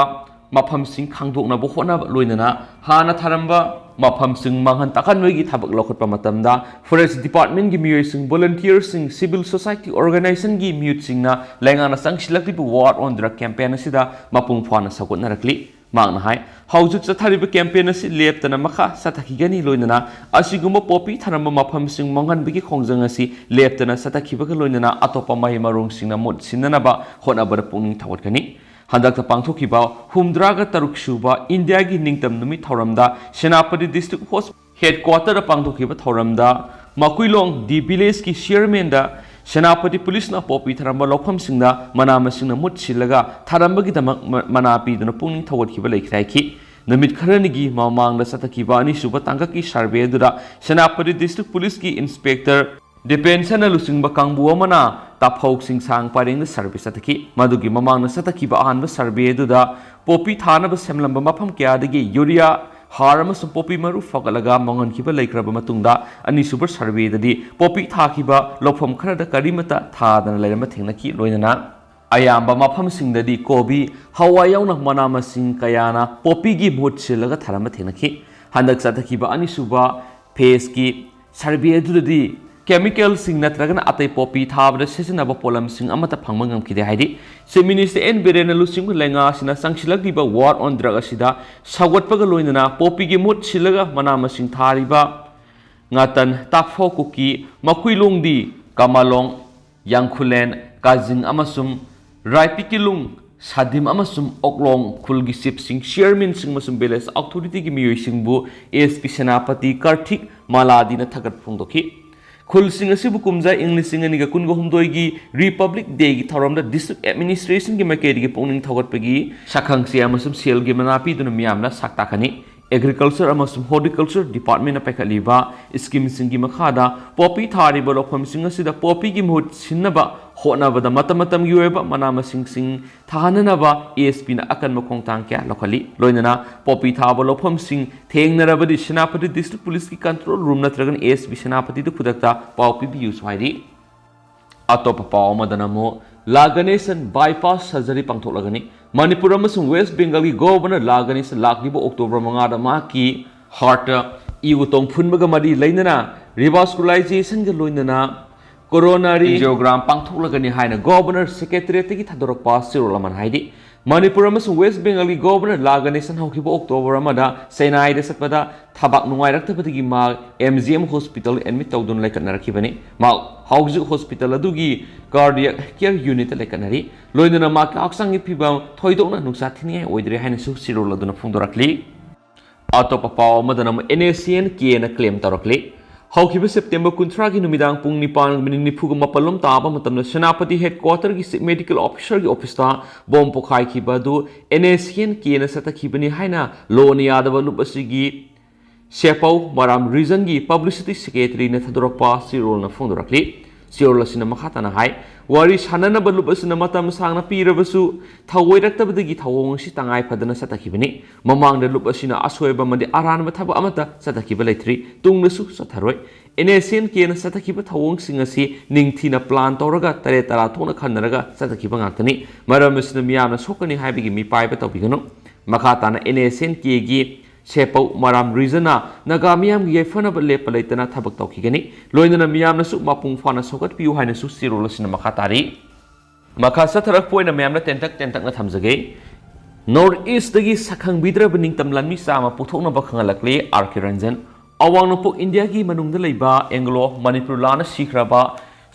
ꯃꯐꯝꯁꯤꯡ ꯈꯪꯗꯣꯛꯅꯕ ꯍꯣꯠꯅꯕ ꯂꯣꯏꯅꯅ ꯍꯥꯟꯅ ꯊꯥꯔꯝꯕ ꯃꯐꯝꯁꯤꯡ ꯃꯥꯡꯍꯟ ꯇꯥꯛꯍꯟꯕꯒꯤ ꯊꯕꯛ ꯂꯧꯈꯠꯄ ꯃꯇꯝꯗ Forest Department ꯒꯤ ꯃꯤꯑꯣꯏꯁꯤꯡ, volunteer ꯁꯤꯡ, civil society organization ꯒꯤ ꯃꯤꯍꯨꯠꯁꯤꯡꯅ ꯂꯩꯉꯥꯛꯅ ꯆꯪꯁꯤꯜꯂꯛꯂꯤꯕ War on Drug campaign ꯑꯁꯤꯗ ꯃꯄꯨꯡ ꯐꯥꯅ ꯁꯧꯒꯠꯅꯔꯛꯂꯤ꯫ ꯃꯍꯥꯛꯅ ꯍꯥꯏ, ꯍꯧꯖꯤꯛ ꯆꯠꯊꯔꯤꯕ campaign ꯑꯁꯤ ꯂꯦꯞꯇꯅ ꯃꯈꯥ ꯆꯠꯊꯈꯤꯒꯅꯤ, ꯂꯣꯏꯅꯅ ꯑꯁꯤꯒꯨꯝꯕ ꯄꯣꯄꯤ ꯊꯥꯔꯝꯕ ꯃꯐꯝꯁꯤꯡ ꯃꯥꯡꯍꯟꯕꯒꯤ ꯈꯣꯡꯖꯪ ꯑꯁꯤ ꯂꯦꯞꯇꯅ ꯆꯠꯊꯈꯤꯕꯒ ꯂꯣꯏꯅꯅ ꯑꯇꯣꯞꯄ ꯃꯍꯩ ꯃꯔꯣꯡꯁꯤꯡꯅ ꯃꯍꯨꯠ ꯁꯤꯟꯅꯅꯕ ꯍꯣꯠꯅꯕꯗ ꯄꯨꯛꯅꯤꯡ ꯊꯧꯒꯠꯀꯅꯤ꯫ ꯍꯟꯗꯛꯇ ꯄꯥꯡꯊꯣꯛꯈꯤꯕ ꯍꯨꯝꯗ꯭ꯔꯥꯒ ꯇꯔꯨꯛ ꯁꯨꯕ ꯏꯟꯗꯤꯌꯥꯒꯤ ꯅꯤꯡꯇꯝ ꯅꯨꯃꯤꯠ ꯊꯧꯔꯝꯗ ꯁꯦꯅꯥꯄꯇꯤ district host headquarter ꯗ ꯄꯥꯡꯊꯣꯛꯈꯤꯕ ꯊꯧꯔꯝꯗ ꯃꯀꯨꯏꯂꯣꯡ D village ꯀꯤ chairman ꯗ ꯁꯦꯅꯥꯄꯇꯤ police ꯅ ꯄꯣꯄꯤ ꯊꯥꯔꯝꯕ ꯂꯧꯐꯝꯁꯤꯡꯗ ꯃꯅꯥ ꯃꯁꯤꯡꯅ ꯃꯍꯨꯠ ꯁꯤꯜꯂꯒ ꯊꯥꯔꯝꯕꯒꯤꯗꯃꯛ ꯃ-, ꯃꯅꯥ ꯄꯤꯗꯨꯅ ꯄꯨꯛꯅꯤꯡ ꯊꯧꯒꯠꯈꯤꯕ ꯂꯩꯈꯤꯗꯦ ꯍꯥꯏꯈꯤ꯫ ꯅꯨꯃꯤꯠ ꯈꯔꯅꯤꯒꯤ ꯃꯃꯥꯡꯗ ꯆꯠꯊꯈꯤꯕ ꯑꯅꯤꯁꯨꯕ ꯇꯥꯡꯀꯛꯀꯤ ꯁꯔꯚꯦ ꯑꯗꯨꯗ ꯁꯦꯅꯥꯄꯇꯤ ꯗꯤꯁꯇ꯭ꯔꯤꯛ ꯄꯨꯂꯤꯁꯀꯤ ꯏꯟꯁꯄꯦꯛꯇꯔ ꯗꯤꯄꯦꯟꯁꯟꯅ ꯂꯨꯆꯤꯡꯕ ꯀꯥꯡꯕꯨ ꯑꯃꯅ ꯇꯥꯐꯧ ꯁꯤꯡꯁꯥꯡ ꯄꯔꯦꯡꯗ ꯁꯔꯚꯦ ꯆꯠꯊꯈꯤ꯫ ꯃꯗꯨꯒꯤ ꯃꯃꯥꯡꯗ ꯆꯠꯊꯈꯤꯕ ꯑꯍꯥꯟꯕ ꯁꯔꯚꯦ ꯑꯗꯨꯗ ꯄꯣꯄꯤ ꯊꯥꯅꯕ ꯁꯦꯝꯂꯝꯕ ꯃꯐꯝ ꯀꯌꯥꯗꯒꯤ ꯌꯨꯔꯤꯌꯥ, ꯍꯥꯔ ꯑꯃꯁꯨꯡ ꯄꯣꯄꯤ ꯃꯔꯨ ꯐꯒꯠꯂꯒ ꯃꯥꯡꯍꯟꯈꯤꯕ ꯂꯩꯈ꯭ꯔꯕ ꯃꯇꯨꯡꯗ, ꯑꯅꯤꯁꯨꯕ ꯁꯔꯚꯦꯗꯗꯤ ꯄꯣꯄꯤ ꯊꯥꯈꯤꯕ ꯂꯧꯐꯝ ꯈꯔꯗ ꯀꯔꯤꯃꯠꯇ ꯊꯥꯗꯅ ꯂꯩꯔꯝꯕ ꯊꯦꯡꯅꯈꯤ꯫ ꯂꯣꯏꯅꯅ ꯑꯌꯥꯝꯕ ꯃꯐꯝꯁꯤꯡꯗꯗꯤ ꯀꯣꯕꯤ, ꯍꯋꯥꯏ ꯌꯥꯎꯅ ꯃꯅꯥ ꯃꯁꯤꯡ ꯀꯌꯥꯅ ꯄꯣꯄꯤꯒꯤ ꯃꯍꯨꯠ ꯁꯤꯜꯂꯒ ꯊꯥꯔꯝꯕ ꯊꯦꯡꯅꯈꯤ꯫ ꯍꯟꯗꯛ ꯆꯠꯊꯈꯤꯕ ꯑꯅꯤꯁꯨꯕ ꯐꯦꯖꯀꯤ ꯁꯔꯚꯦ ꯑꯗꯨꯗꯗꯤ ꯀꯦꯃꯤꯀꯦꯜꯁꯤꯡ ꯅꯠꯇ꯭ꯔꯒꯅ ꯑꯇꯩ ꯄꯣꯄꯤ ꯊꯥꯕꯗ ꯁꯤꯖꯤꯟꯅꯕ ꯄꯣꯠꯂꯝꯁꯤꯡ ꯑꯃꯠꯇ ꯐꯪꯕ ꯉꯝꯈꯤꯗꯦ ꯍꯥꯏꯔꯤ꯫ ꯆꯤꯐ ꯃꯤꯅꯤꯁꯇꯔ ꯑꯦꯟ ꯕꯤꯔꯦꯟꯅ ꯂꯨꯆꯤꯡꯕ ꯂꯩꯉꯥꯛ ꯑꯁꯤꯅ ꯆꯪꯁꯤꯜꯂꯛꯂꯤꯕ ꯋꯥꯔ ꯑꯣꯟ ꯗ꯭ꯔꯒ ꯑꯁꯤꯗ ꯁꯧꯒꯠꯄꯒ ꯂꯣꯏꯅꯅ ꯄꯣꯄꯤꯒꯤ ꯃꯍꯨꯠ ꯁꯤꯜꯂꯒ ꯃꯅꯥ ꯃꯁꯤꯡ ꯊꯥꯔꯤꯕ ꯉꯥꯇꯟ, ꯇꯥꯛꯐꯥꯎ ꯀꯨꯀꯤ, ꯃꯈꯨꯏꯂꯣꯡꯗꯤ, ꯀꯃꯥꯂꯣꯡ, ꯌꯥꯡꯈꯨꯂꯦꯟ, ꯀꯥꯖꯤꯡ ꯑꯃꯁꯨꯡ ꯔꯥꯏꯄꯤꯀꯤꯂꯨꯡ, ꯁꯥꯗꯤꯝ ꯑꯃꯁꯨꯡ ꯑꯣꯛꯂꯣꯡ ꯈꯨꯜꯒꯤ ꯆꯤꯐꯁꯤꯡ, ꯆꯤꯌꯔꯃꯦꯟꯁꯤꯡ ꯑꯃꯁꯨꯡ ꯚꯤꯂꯦꯖ ꯑꯣꯊꯣꯔꯤꯇꯤꯒꯤ ꯃꯤꯑꯣꯏꯁꯤꯡꯕꯨ ꯑꯦꯁ ꯄꯤ ꯁꯦꯅꯥꯄꯇꯤ ꯀꯥꯔꯊꯤꯛ ꯃꯥꯂꯥꯗꯤꯅ ꯊꯥꯒꯠꯄ ꯐꯣꯡꯗꯣꯛꯈꯤ꯫ ꯈꯨꯜꯁꯤꯡ ꯑꯁꯤꯕꯨ ꯀꯨꯝꯖꯥ ꯏꯪ ꯂꯤꯁꯤꯡ ꯑꯅꯤꯒ ꯀꯨꯟꯒ ꯍꯨꯝꯗꯣꯏꯒꯤ ꯔꯤꯄꯕ꯭ꯂꯤꯛ ꯗꯦꯒꯤ ꯊꯧꯔꯝꯗ ꯗꯤꯁꯇ꯭ꯔꯤꯛ ꯑꯦꯗꯃꯤꯅꯤꯁꯇ꯭ꯔꯦꯁꯟꯒꯤ ꯃꯥꯏꯀꯩꯗꯒꯤ ꯄꯨꯛꯅꯤꯡ ꯊꯧꯒꯠꯄꯒꯤ ꯁꯛꯈꯪꯁꯦ ꯑꯃꯁꯨꯡ ꯁꯦꯜꯒꯤ ꯃꯅꯥ ꯄꯤꯗꯨꯅ ꯃꯤꯌꯥꯝꯅ ꯁꯛ ꯇꯥꯛꯀꯅꯤ꯫ ꯑꯦꯒ꯭ꯔꯤꯀꯜꯆꯔ ꯑꯃꯁꯨꯡ ꯍꯣꯔꯇꯤꯀꯜꯆꯔ ꯗꯤꯄꯥꯔꯠꯃꯦꯟꯅ ꯄꯥꯏꯈꯠꯂꯤꯕ ꯁ꯭ꯀꯤꯝꯁꯤꯡꯒꯤ ꯃꯈꯥꯗ ꯄꯣꯄꯤ ꯊꯥꯔꯤꯕ ꯂꯧꯐꯝꯁꯤꯡ ꯑꯁꯤꯗ ꯄꯣꯄꯤꯒꯤ ꯃꯍꯨꯠ ꯁꯤꯟꯅꯕ ꯍꯣꯠꯅꯕꯗ ꯃꯇꯝ ꯃꯇꯝꯒꯤ ꯑꯣꯏꯕ ꯃꯅꯥ ꯃꯁꯤꯡꯁꯤꯡ ꯊꯥꯍꯟꯅꯅꯕ ꯑꯦꯁ ꯄꯤꯅ ꯑꯀꯟꯕ ꯈꯣꯡꯊꯥꯡ ꯀꯌꯥ ꯂꯧꯈꯠꯂꯤ꯫ ꯂꯣꯏꯅꯅ ꯄꯣꯄꯤ ꯊꯥꯕ ꯂꯧꯐꯝꯁꯤꯡ ꯊꯦꯡꯅꯔꯕꯗꯤ ꯁꯦꯅꯥꯄꯇꯤ ꯗꯤꯁꯇ꯭ꯔꯤꯛ ꯄꯨꯂꯤꯁꯀꯤ ꯀꯟꯇ꯭ꯔꯣꯜ ꯔꯨꯝ ꯅꯠꯇ꯭ꯔꯒꯅ ꯑꯦꯁ ꯄꯤ ꯁꯦꯅꯥꯄꯇꯤꯗ ꯈꯨꯗꯛꯇ ꯄꯥꯎ ꯄꯤꯕꯤꯌꯨꯁꯨ ꯍꯥꯏꯔꯤ꯫ ꯑꯇꯣꯞꯄ ꯄꯥꯎ ꯑꯃꯗꯅ ꯑꯃꯨꯛ ꯂꯥ ꯒꯅꯦꯁꯟ ꯕꯥꯏꯄꯥꯁ ꯁꯔꯖꯔꯤ ꯄꯥꯡꯊꯣꯛꯂꯒꯅꯤ꯫ ꯃꯅꯤꯄꯨꯔ ꯑꯃꯁꯨꯡ ꯋꯦꯁ ꯕꯦꯡꯒꯜꯒꯤ ꯒꯣꯚꯔꯅꯔ ꯂꯥ ꯒꯅꯦꯁꯟ ꯂꯥꯛꯂꯤꯕ ꯑꯣꯛꯇꯣꯕꯔ ꯃꯉꯥꯗ ꯃꯍꯥꯛꯀꯤ ꯍꯥꯔꯠꯇ ꯏ ꯎꯇꯣꯡ ꯐꯨꯟꯕꯒ ꯃꯔꯤ ꯂꯩꯅꯅ ꯔꯤꯚꯥꯁꯀꯨꯂꯥꯏꯖꯦꯁꯟꯒ ꯂꯣꯏꯅꯅ ꯀꯣꯔꯣꯅꯥꯔꯤ ꯑꯦꯟꯖꯤꯑꯣꯒ꯭ꯔꯥꯝ ꯄꯥꯡꯊꯣꯛꯂꯒꯅꯤ ꯍꯥꯏꯅ ꯒꯣꯚꯔꯅꯔ ꯁꯦꯀ꯭ꯔꯦꯇꯔꯤꯌꯦꯠꯇꯒꯤ ꯊꯥꯗꯣꯔꯛꯄ ꯆꯦꯔꯣꯜ ꯑꯃꯅ ꯍꯥꯏꯔꯤ꯫ ꯃꯅꯤꯄꯨꯔ ꯑꯃꯁꯨꯡ ꯋꯦꯁ ꯕꯦꯡꯒꯜꯒꯤ ꯒꯣꯚꯔꯅꯔ ꯂꯥ ꯒꯅꯦꯁꯟ ꯍꯧꯈꯤꯕ ꯑꯣꯛꯇꯣꯕꯔ ꯑꯃꯗ ꯆꯦꯟꯅꯥꯏꯗ ꯆꯠꯄꯗ ꯊꯕꯥꯛ ꯅꯨꯡꯉꯥꯏꯔꯛꯇꯕꯗꯒꯤ ꯃꯍꯥꯛ M G M hospital admit ꯇꯧꯗꯨꯅ ꯂꯩꯈꯠꯅꯔꯛꯈꯤꯕꯅꯤ꯫ ꯃꯍꯥꯛ ꯍꯧꯖꯤꯛ ꯍꯣꯁꯄꯤꯇꯥꯜ ꯑꯗꯨꯒꯤ ꯀꯥꯔꯗꯤꯌꯥꯛ ꯀꯤꯌꯔ ꯌꯨꯅꯤꯠꯇ ꯂꯩꯈꯠꯅꯔꯤ꯫ ꯂꯣꯏꯅꯅ ꯃꯍꯥꯛꯀꯤ ꯍꯛꯆꯥꯡꯒꯤ ꯐꯤꯕꯝ ꯊꯣꯏꯗꯣꯛꯅ ꯅꯨꯡꯁꯥ ꯊꯤꯅꯤꯡꯉꯥꯏ ꯑꯣꯏꯗ꯭ꯔꯦ ꯍꯥꯏꯅꯁꯨ ꯆꯦꯔꯣꯜ ꯑꯗꯨꯅ ꯐꯣꯡꯗꯣꯔꯛꯂꯤ꯫ ꯑꯇꯣꯞꯄ ꯄꯥꯎ ꯑꯃꯗꯅ ꯑꯃꯨꯛ ꯑꯦꯟ ꯑꯦꯁ ꯁꯤ ꯑꯦꯟ ꯀꯦꯅ ꯀ꯭ꯂꯦꯝ ꯇꯧꯔꯛꯂꯤ꯫ ꯍꯧꯈꯤꯕ ꯁꯦꯞꯇꯦꯝꯕꯔ ꯀꯨꯟꯊ꯭ꯔꯥꯒꯤ ꯅꯨꯃꯤꯗꯥꯡ ꯄꯨꯡ ꯅꯤꯄꯥꯟ ꯃꯤꯅꯤꯠ ꯅꯤꯐꯨꯒ ꯃꯥꯄꯜ ꯂꯣꯝ ꯇꯥꯕ ꯃꯇꯝꯗ ꯁꯦꯅꯥꯄꯇꯤ ꯍꯦꯗꯀ꯭ꯋꯥꯇꯔꯒꯤ ꯆꯤꯐ ꯃꯦꯗꯤꯀꯦꯜ ꯑꯣꯐꯤꯁꯔꯒꯤ ꯑꯣꯐꯤꯁꯇ ꯕꯣꯝ ꯄꯣꯈꯥꯏꯈꯤꯕ ꯑꯗꯨ ꯑꯦꯟ ꯑꯦꯁ ꯑꯦꯟ ꯀꯦꯅ ꯆꯠꯊꯈꯤꯕꯅꯤ ꯍꯥꯏꯅ ꯂꯣꯅ ꯌꯥꯗꯕ ꯂꯨꯞ ꯑꯁꯤꯒꯤ ꯁꯦꯄꯧ ꯃꯔꯥꯝ ꯔꯤꯖꯟꯒꯤ ꯄꯕ꯭ꯂꯤꯁꯤꯇꯤ ꯁꯦꯀ꯭ꯔꯦꯇꯔꯤꯅ ꯊꯥꯗꯣꯔꯛꯄ ꯆꯦꯔꯣꯜꯅ ꯐꯣꯡꯗꯣꯔꯛꯂꯤ꯫ ꯆꯦꯔꯣꯜ ꯑꯁꯤꯅ ꯃꯈꯥ ꯇꯥꯅ ꯍꯥꯏ, ꯋꯥꯔꯤ ꯁꯥꯟꯅꯅꯕ ꯂꯨꯞ ꯑꯁꯤꯅ ꯃꯇꯝ ꯁꯥꯡꯅ ꯄꯤꯔꯕꯁꯨ ꯊꯧꯑꯣꯏꯔꯛꯇꯕꯗꯒꯤ ꯊꯧꯑꯣꯡ ꯑꯁꯤ ꯇꯉꯥꯏ ꯐꯗꯅ ꯆꯠꯊꯈꯤꯕꯅꯤ꯫ ꯃꯃꯥꯡꯗ ꯂꯨꯞ ꯑꯁꯤꯅ ꯑꯁꯣꯏꯕ ꯑꯃꯗꯤ ꯑꯔꯥꯟꯕ ꯊꯕꯛ ꯑꯃꯠꯇ ꯆꯠꯊꯈꯤꯕ ꯂꯩꯇ꯭ꯔꯤ, ꯇꯨꯡꯗꯁꯨ ꯆꯠꯊꯔꯣꯏ꯫ ꯑꯦꯟ ꯑꯦꯁ ꯑꯦꯟ ꯀꯦꯅ ꯆꯠꯊꯈꯤꯕ ꯊꯧꯑꯣꯡꯁꯤꯡ ꯑꯁꯤ ꯅꯤꯡꯊꯤꯅ ꯄ꯭ꯂꯥꯟ ꯇꯧꯔꯒ ꯇꯔꯦꯠ ꯇꯔꯥ ꯊꯣꯛꯅ ꯈꯟꯅꯔꯒ ꯆꯠꯊꯈꯤꯕ ꯉꯥꯛꯇꯅꯤ꯫ ꯃꯔꯝ ꯑꯁꯤꯅ ꯃꯤꯌꯥꯝꯅ ꯁꯣꯛꯀꯅꯤ ꯍꯥꯏꯕꯒꯤ ꯃꯤꯄꯥꯏꯕ ꯇꯧꯕꯤꯒꯅꯨ꯫ ꯃꯈꯥ ꯇꯥꯅ ꯑꯦꯟ ꯑꯦꯁ ꯑꯦꯟ ꯀꯦꯒꯤ ꯁꯦꯄꯧ ꯃꯔꯥꯝ ꯔꯤꯖꯟꯅ ꯅꯥꯒꯥ ꯃꯤꯌꯥꯝꯒꯤ ꯌꯥꯏꯐꯅꯕ ꯂꯦꯞꯄ ꯂꯩꯇꯅ ꯊꯕꯛ ꯇꯧꯈꯤꯒꯅꯤ꯫ ꯂꯣꯏꯅꯅ ꯃꯤꯌꯥꯝꯅꯁꯨ ꯃꯄꯨꯡ ꯐꯥꯅ ꯁꯧꯒꯠꯄꯤꯌꯨ ꯍꯥꯏꯅꯁꯨ ꯆꯦꯔꯣꯜ ꯑꯁꯤꯅ ꯃꯈꯥ ꯇꯥꯔꯤ꯫ ꯃꯈꯥ ꯆꯠꯊꯔꯛꯄ ꯑꯣꯏꯅ ꯃꯌꯥꯝꯅ ꯇꯦꯟꯇꯛ ꯇꯦꯟꯇꯛꯅ ꯊꯝꯖꯒꯦ꯫ ꯅꯣꯔꯠ ꯏꯁꯇꯒꯤ ꯁꯛꯈꯪꯕꯤꯗ꯭ꯔꯕ ꯅꯤꯡꯇꯝ ꯂꯥꯟꯃꯤ ꯆꯥꯝꯃ ꯄꯨꯊꯣꯛꯅꯕ ꯈꯪꯍꯜꯂꯛꯂꯤ ꯑꯥꯔ ꯀꯦ ꯔꯟꯖꯟ꯫ ꯑꯋꯥꯡ ꯅꯣꯡꯄꯣꯛ ꯏꯟꯗꯤꯌꯥꯒꯤ ꯃꯅꯨꯡꯗ ꯂꯩꯕ ꯑꯦꯡꯒ꯭ꯂꯣ ꯃꯅꯤꯄꯨꯔ ꯂꯥꯟꯅ ꯁꯤꯈ꯭ꯔꯕ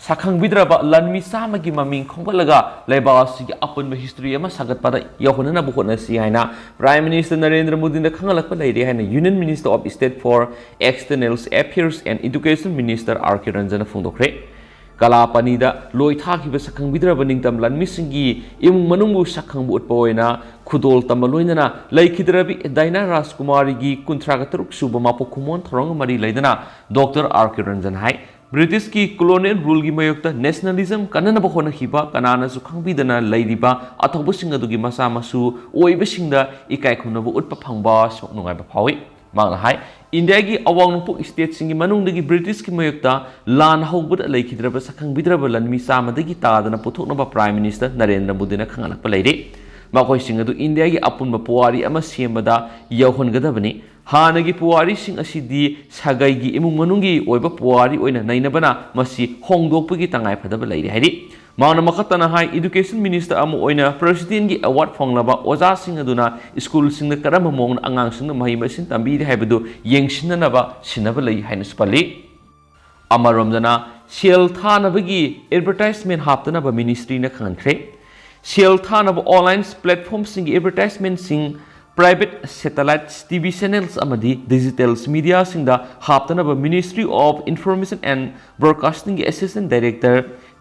ꯁꯛꯈꯪꯕꯤꯗ꯭ꯔꯕ ꯂꯥꯟꯃꯤ ꯆꯥꯝꯃꯒꯤ ꯃꯃꯤꯡ ꯈꯣꯝꯒꯠꯂꯒ ꯂꯩꯕꯥꯛ ꯑꯁꯤꯒꯤ ꯑꯄꯨꯟꯕ ꯍꯤꯁꯇ꯭ꯔꯤ ꯑꯃ ꯁꯥꯒꯠꯄꯗ ꯌꯧꯍꯟꯅꯅꯕ ꯍꯣꯠꯅꯁꯤ ꯍꯥꯏꯅ ꯄ꯭ꯔꯥꯏꯝ ꯃꯤꯅꯤꯁꯇꯔ ꯅꯔꯦꯟꯗ꯭ꯔ ꯃꯣꯗꯤꯅ ꯈꯪꯍꯜꯂꯛꯄ ꯂꯩꯔꯦ ꯍꯥꯏꯅ Union Minister of State for External Affairs and Education Minister R K ꯔꯟꯖꯟꯅ ꯐꯣꯡꯗꯣꯛꯈ꯭ꯔꯦ꯫ ꯀꯂꯥꯄꯅꯤꯗ ꯂꯣꯏ ꯊꯥꯈꯤꯕ ꯁꯛꯈꯪꯕꯤꯗ꯭ꯔꯕ ꯅꯤꯡꯇꯝ ꯂꯥꯟꯃꯤꯁꯤꯡꯒꯤ ꯏꯃꯨꯡ ꯃꯅꯨꯡꯕꯨ ꯁꯛꯈꯪꯕ ꯎꯠꯄ ꯑꯣꯏꯅ ꯈꯨꯗꯣꯜ ꯇꯝꯕ ꯂꯣꯏꯅꯅ ꯂꯩꯈꯤꯗ꯭ꯔꯕꯤ ꯗꯥꯏꯅꯥ ꯔꯥꯖꯀꯨꯃꯥꯔꯤꯒꯤ ꯀꯨꯟꯊ꯭ꯔꯥꯒ ꯇꯔꯨꯛ ꯁꯨꯕ ꯃꯄꯣꯛ ꯀꯨꯝꯑꯣꯟ ꯊꯧꯔꯝꯒ ꯃꯔꯤ ꯂꯩꯅꯅ ꯗꯣꯛꯇꯔ ꯑꯥꯔ ꯀꯦ ꯔꯟꯖꯟ ꯍꯥꯏ, ꯕ꯭ꯔꯤꯇꯤꯁꯀꯤ ꯀꯣꯂꯣꯅꯤꯌꯦꯜ ꯔꯨꯜꯒꯤ ꯃꯥꯌꯣꯛꯇ ꯅꯦꯁꯅꯦꯂꯤꯖꯝ ꯀꯟꯅꯅꯕ ꯍꯣꯠꯅꯈꯤꯕ ꯀꯅꯥꯅꯁꯨ ꯈꯪꯕꯤꯗꯅ ꯂꯩꯔꯤꯕ ꯑꯊꯧꯕꯁꯤꯡ ꯑꯗꯨꯒꯤ ꯃꯆꯥ ꯃꯁꯨ ꯑꯣꯏꯕꯁꯤꯡꯗ ꯏꯀꯥꯏ ꯈꯨꯝꯅꯕ ꯎꯠꯄ ꯐꯪꯕ ꯁꯤꯃꯛ ꯅꯨꯡꯉꯥꯏꯕ ꯐꯥꯎꯏ꯫ ꯃꯍꯥꯛꯅ ꯍꯥꯏ, ꯏꯟꯗꯤꯌꯥꯒꯤ ꯑꯋꯥꯡ ꯅꯣꯡꯄꯣꯛ ꯁ꯭ꯇꯦꯠꯁꯤꯡꯒꯤ ꯃꯅꯨꯡꯗꯒꯤ ꯕ꯭ꯔꯤꯇꯤꯁꯀꯤ ꯃꯥꯌꯣꯛꯇ ꯂꯥꯟ ꯍꯧꯕꯗ ꯂꯩꯈꯤꯗ꯭ꯔꯕ ꯁꯛꯈꯪꯕꯤꯗ꯭ꯔꯕ ꯂꯥꯟꯃꯤ ꯆꯥꯝꯃꯗꯒꯤ ꯇꯥꯗꯅ ꯄꯨꯊꯣꯛꯅꯕ ꯄ꯭ꯔꯥꯏꯝ ꯃꯤꯅꯤꯁꯇꯔ ꯅꯔꯦꯟꯗ꯭ꯔ ꯃꯣꯗꯤꯅ ꯈꯪꯍꯜꯂꯛꯄ ꯂꯩꯔꯤ꯫ ꯃꯈꯣꯏꯁꯤꯡ ꯑꯗꯨ ꯏꯟꯗꯤꯌꯥꯒꯤ ꯑꯄꯨꯟꯕ ꯄꯨꯋꯥꯔꯤ ꯑꯃ ꯁꯦꯝꯕꯗ ꯌꯧꯍꯟꯒꯗꯕꯅꯤ꯫ ꯍꯥꯟꯅꯒꯤ ꯄꯨꯋꯥꯔꯤꯁꯤꯡ ꯑꯁꯤꯗꯤ ꯁꯥꯒꯩꯒꯤ ꯏꯃꯨꯡ ꯃꯅꯨꯡꯒꯤ ꯑꯣꯏꯕ ꯄꯨꯋꯥꯔꯤ ꯑꯣꯏꯅ ꯅꯩꯅꯕꯅ ꯃꯁꯤ ꯍꯣꯡꯗꯣꯛꯄꯒꯤ ꯇꯉꯥꯏꯐꯗꯕ ꯂꯩꯔꯤ ꯍꯥꯏꯔꯤ꯫ ꯃꯍꯥꯛꯅ ꯃꯈꯥ ꯇꯥꯅ ꯍꯥꯏ, ꯏꯗꯨꯀꯦꯁꯟ ꯃꯤꯅꯤꯁꯇꯔ ꯑꯃ ꯑꯣꯏꯅ ꯄ꯭ꯔꯦꯁꯤꯗꯦꯟꯒꯤ ꯑꯦꯋꯥꯔꯗ ꯐꯪꯂꯕ ꯑꯣꯖꯥꯁꯤꯡ ꯑꯗꯨꯅ ꯁ꯭ꯀꯨꯜꯁꯤꯡꯗ ꯀꯔꯝꯕ ꯃꯑꯣꯡꯗ ꯑꯉꯥꯡꯁꯤꯡꯗ ꯃꯍꯩ ꯃꯁꯤꯡ ꯇꯝꯕꯤꯔꯤ ꯍꯥꯏꯕꯗꯨ ꯌꯦꯡꯁꯤꯟꯅꯅꯕ ꯁꯤꯟꯅꯕ ꯂꯩ ꯍꯥꯏꯅꯁꯨ ꯄꯜꯂꯤ꯫ ꯑꯃꯔꯣꯝꯗꯅ ꯁꯦꯜ ꯊꯥꯅꯕꯒꯤ ꯑꯦꯗꯚꯔꯇꯥꯏꯖꯃꯦꯟ ꯍꯥꯞꯇꯅꯕ ꯃꯤꯅꯤꯁꯇ꯭ꯔꯤꯅ ꯈꯪꯍꯟꯈ꯭ꯔꯦ꯫ ꯁꯦꯜ ꯊꯥꯅꯕ ꯑꯣꯟꯂꯥꯏꯟ ꯄ꯭ꯂꯦꯠꯐꯣꯝꯁꯤꯡꯒꯤ ꯑꯦꯗꯚꯔꯇꯥꯏꯖꯃꯦꯟꯁꯤꯡ private satellite T V channels ꯑꯃꯗꯤ digital mediaꯁꯤꯡꯗ ꯍꯥꯞꯇꯅꯕ Ministry of Information and Broadcastingꯒꯤ Assistant Director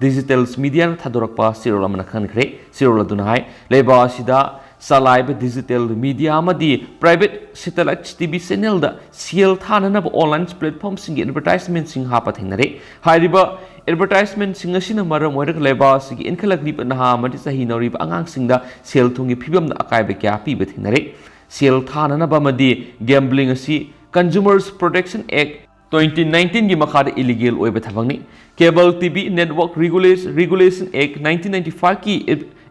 digital mediaꯅ ꯊꯥꯗꯣꯔꯛꯄ ꯆꯦꯔꯣꯜ ꯑꯃꯅ ꯈꯪꯍꯟꯈ꯭ꯔꯦ꯫ ꯆꯦꯔꯣꯜ ꯑꯗꯨꯅ ꯍꯥꯏ, ꯂꯩꯕꯥꯛ ꯑꯁꯤꯗ ꯆꯂꯥꯏꯕ digital media ꯑꯃꯗꯤ private satellite T V channelꯗ ꯁꯦꯜ ꯊꯥꯅꯅꯕ online platformꯁꯤꯡꯒꯤ advertisementꯁꯤꯡ ꯍꯥꯞꯄ ꯊꯦꯡꯅꯔꯦ꯫ ꯍꯥꯏꯔꯤꯕ advertisementꯁꯤꯡ ꯑꯁꯤꯅ ꯃꯔꯝ ꯑꯣꯏꯔꯒ ꯂꯩꯕꯥꯛ ꯑꯁꯤꯒꯤ ꯏꯟꯈꯠꯂꯛꯂꯤꯕ ꯅꯍꯥ ꯑꯃꯗꯤ ꯆꯍꯤ ꯅꯧꯔꯤꯕ ꯑꯉꯥꯡꯁꯤꯡꯗ ꯁꯦꯜ ꯊꯨꯝꯒꯤ ꯐꯤꯕꯝꯗ ꯑꯀꯥꯏꯕ ꯀꯌꯥ ꯄꯤꯕ ꯊꯦꯡꯅꯔꯦ꯫ ꯁꯦꯜ ꯊꯥꯅꯅꯕ ꯑꯃꯗꯤ gambling ꯑꯁꯤ Consumers Protection Act twenty nineteenꯒꯤ ꯃꯈꯥꯗ illegal ꯑꯣꯏꯕ ꯊꯕꯛꯅꯤ꯫ Cable T V Network Regulation, Regulation Act nineteen ninety fiveꯀꯤ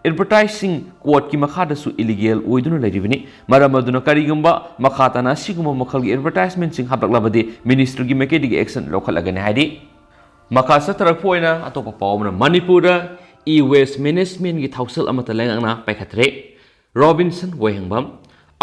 advertising codeꯀꯤ ꯃꯈꯥꯗꯁꯨ illegal ꯑꯣꯏꯗꯨꯅ ꯂꯩꯔꯤꯕꯅꯤ꯫ ꯃꯔꯝ ꯑꯗꯨꯅ ꯀꯔꯤꯒꯨꯝꯕ ꯃꯈꯥ ꯇꯥꯅ ꯑꯁꯤꯒꯨꯝꯕ ꯃꯈꯜꯒꯤ advertisementꯁꯤꯡ ꯍꯥꯞꯂꯛꯂꯕꯗꯤ ministryꯒꯤ ꯃꯥꯏꯀꯩꯗꯒꯤ action ꯂꯧꯈꯠꯂꯒꯅꯤ ꯍꯥꯏꯔꯤ꯫ ꯃꯈꯥ ꯆꯠꯊꯔꯛꯄ ꯑꯣꯏꯅ ꯑꯇꯣꯞꯄ ꯄꯥꯎ ꯑꯃꯅ, ꯃꯅꯤꯄꯨꯔꯗ e-waste managementꯀꯤ ꯊꯧꯁꯤꯜ ꯑꯃꯠꯇ ꯂꯩꯉꯥꯛꯅ ꯄꯥꯏꯈꯠꯇ꯭ꯔꯦ꯫ ꯔꯣꯕꯤꯟꯁꯟ ꯋꯥꯍꯦꯡꯕꯝ꯫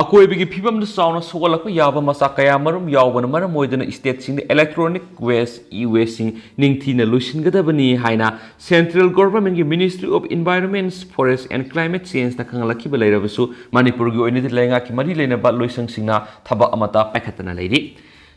ꯑꯀꯣꯏꯕꯒꯤ ꯐꯤꯕꯝꯗ ꯆꯥꯎꯅ ꯁꯣꯛꯍꯜꯂꯛꯄ ꯌꯥꯕ ꯃꯆꯥꯛ ꯀꯌꯥꯃꯔꯨꯝ ꯌꯥꯎꯕꯅ ꯃꯔꯝ ꯑꯣꯏꯗꯨꯅ stateꯁꯤꯡꯗ electronic waste, e-wasteꯁꯤꯡ ꯅꯤꯡꯊꯤꯅ ꯂꯣꯏꯁꯤꯟꯒꯗꯕꯅꯤ ꯍꯥꯏꯅ central governmentꯀꯤ Ministry of Environment, Forest and Climate Changeꯅ ꯈꯪꯍꯜꯂꯛꯈꯤꯕ ꯂꯩꯔꯕꯁꯨ, ꯃꯅꯤꯄꯨꯔꯒꯤ ꯑꯣꯏꯅꯗꯤ ꯂꯩꯉꯥꯛꯀꯤ ꯃꯔꯤ ꯂꯩꯅꯕ ꯂꯣꯏꯁꯪꯁꯤꯡꯅ ꯊꯕꯛ ꯑꯃꯠꯇ ꯄꯥꯏꯈꯠꯇꯅ ꯂꯩꯔꯤ꯫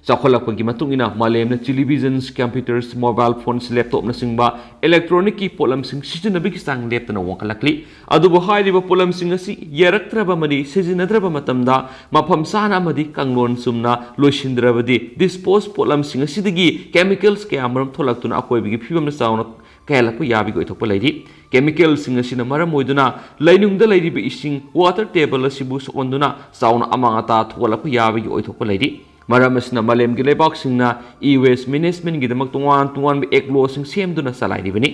ꯆꯥꯎꯈꯠꯂꯛꯄꯒꯤ ꯃꯇꯨꯡ ꯏꯟꯅ ꯃꯥꯂꯦꯝꯅ televisions, computers, mobile phones, laptopꯅꯆꯤꯡꯕ electronicꯀꯤ ꯄꯣꯠꯂꯝꯁꯤꯡ ꯁꯤꯖꯤꯟꯅꯕꯒꯤ ꯆꯥꯡ ꯂꯦꯞꯇꯅ ꯋꯥꯡꯈꯠꯂꯛꯂꯤ꯫ ꯑꯗꯨꯕꯨ ꯍꯥꯏꯔꯤꯕ ꯄꯣꯠꯂꯝꯁꯤꯡ ꯑꯁꯤ ꯌꯥꯔꯛꯇ꯭ꯔꯕ ꯑꯃꯗꯤ ꯁꯤꯖꯤꯟꯅꯗ꯭ꯔꯕ ꯃꯇꯝꯗ ꯃꯐꯝ ꯆꯥꯅ ꯑꯃꯗꯤ ꯀꯥꯡꯂꯣꯟ ꯆꯨꯝꯅ ꯂꯣꯏꯁꯤꯟꯗ꯭ꯔꯕꯗꯤ dispose ꯄꯣꯠꯂꯝꯁꯤꯡ ꯑꯁꯤꯗꯒꯤ chemicals ꯀꯌꯥꯃꯔꯨꯝ ꯊꯣꯛꯂꯛꯇꯨꯅ ꯑꯀꯣꯏꯕꯒꯤ ꯐꯤꯕꯝꯗ ꯆꯥꯎꯅ ꯀꯥꯏꯍꯜꯂꯛꯄ ꯌꯥꯕꯒꯤ ꯑꯣꯏꯊꯣꯛꯄ ꯂꯩꯔꯤ꯫ Chemicalꯁꯤꯡ ꯑꯁꯤꯅ ꯃꯔꯝ ꯑꯣꯏꯗꯨꯅ ꯂꯩꯅꯨꯡꯗ ꯂꯩꯔꯤꯕ ꯏꯁꯤꯡ, water table ꯑꯁꯤꯕꯨ ꯁꯣꯛꯍꯟꯗꯨꯅ ꯆꯥꯎꯅ ꯑꯃꯥꯡ ꯑꯇꯥ ꯊꯣꯛꯍꯜꯂꯛꯄ ꯌꯥꯕꯒꯤ ꯑꯣꯏꯊꯣꯛꯄ ꯂꯩꯔꯤ꯫ ꯃꯔꯝ ꯑꯁꯤꯅ ꯃꯥꯂꯦꯝꯒꯤ ꯂꯩꯕꯥꯛꯁꯤꯡꯅ e-waste managementꯒꯤꯗꯃꯛ ꯇꯣꯉꯥꯟ ꯇꯣꯉꯥꯟꯕ act lawꯁꯤꯡ ꯁꯦꯝꯗꯨꯅ ꯆꯂꯥꯏꯔꯤꯕꯅꯤ꯫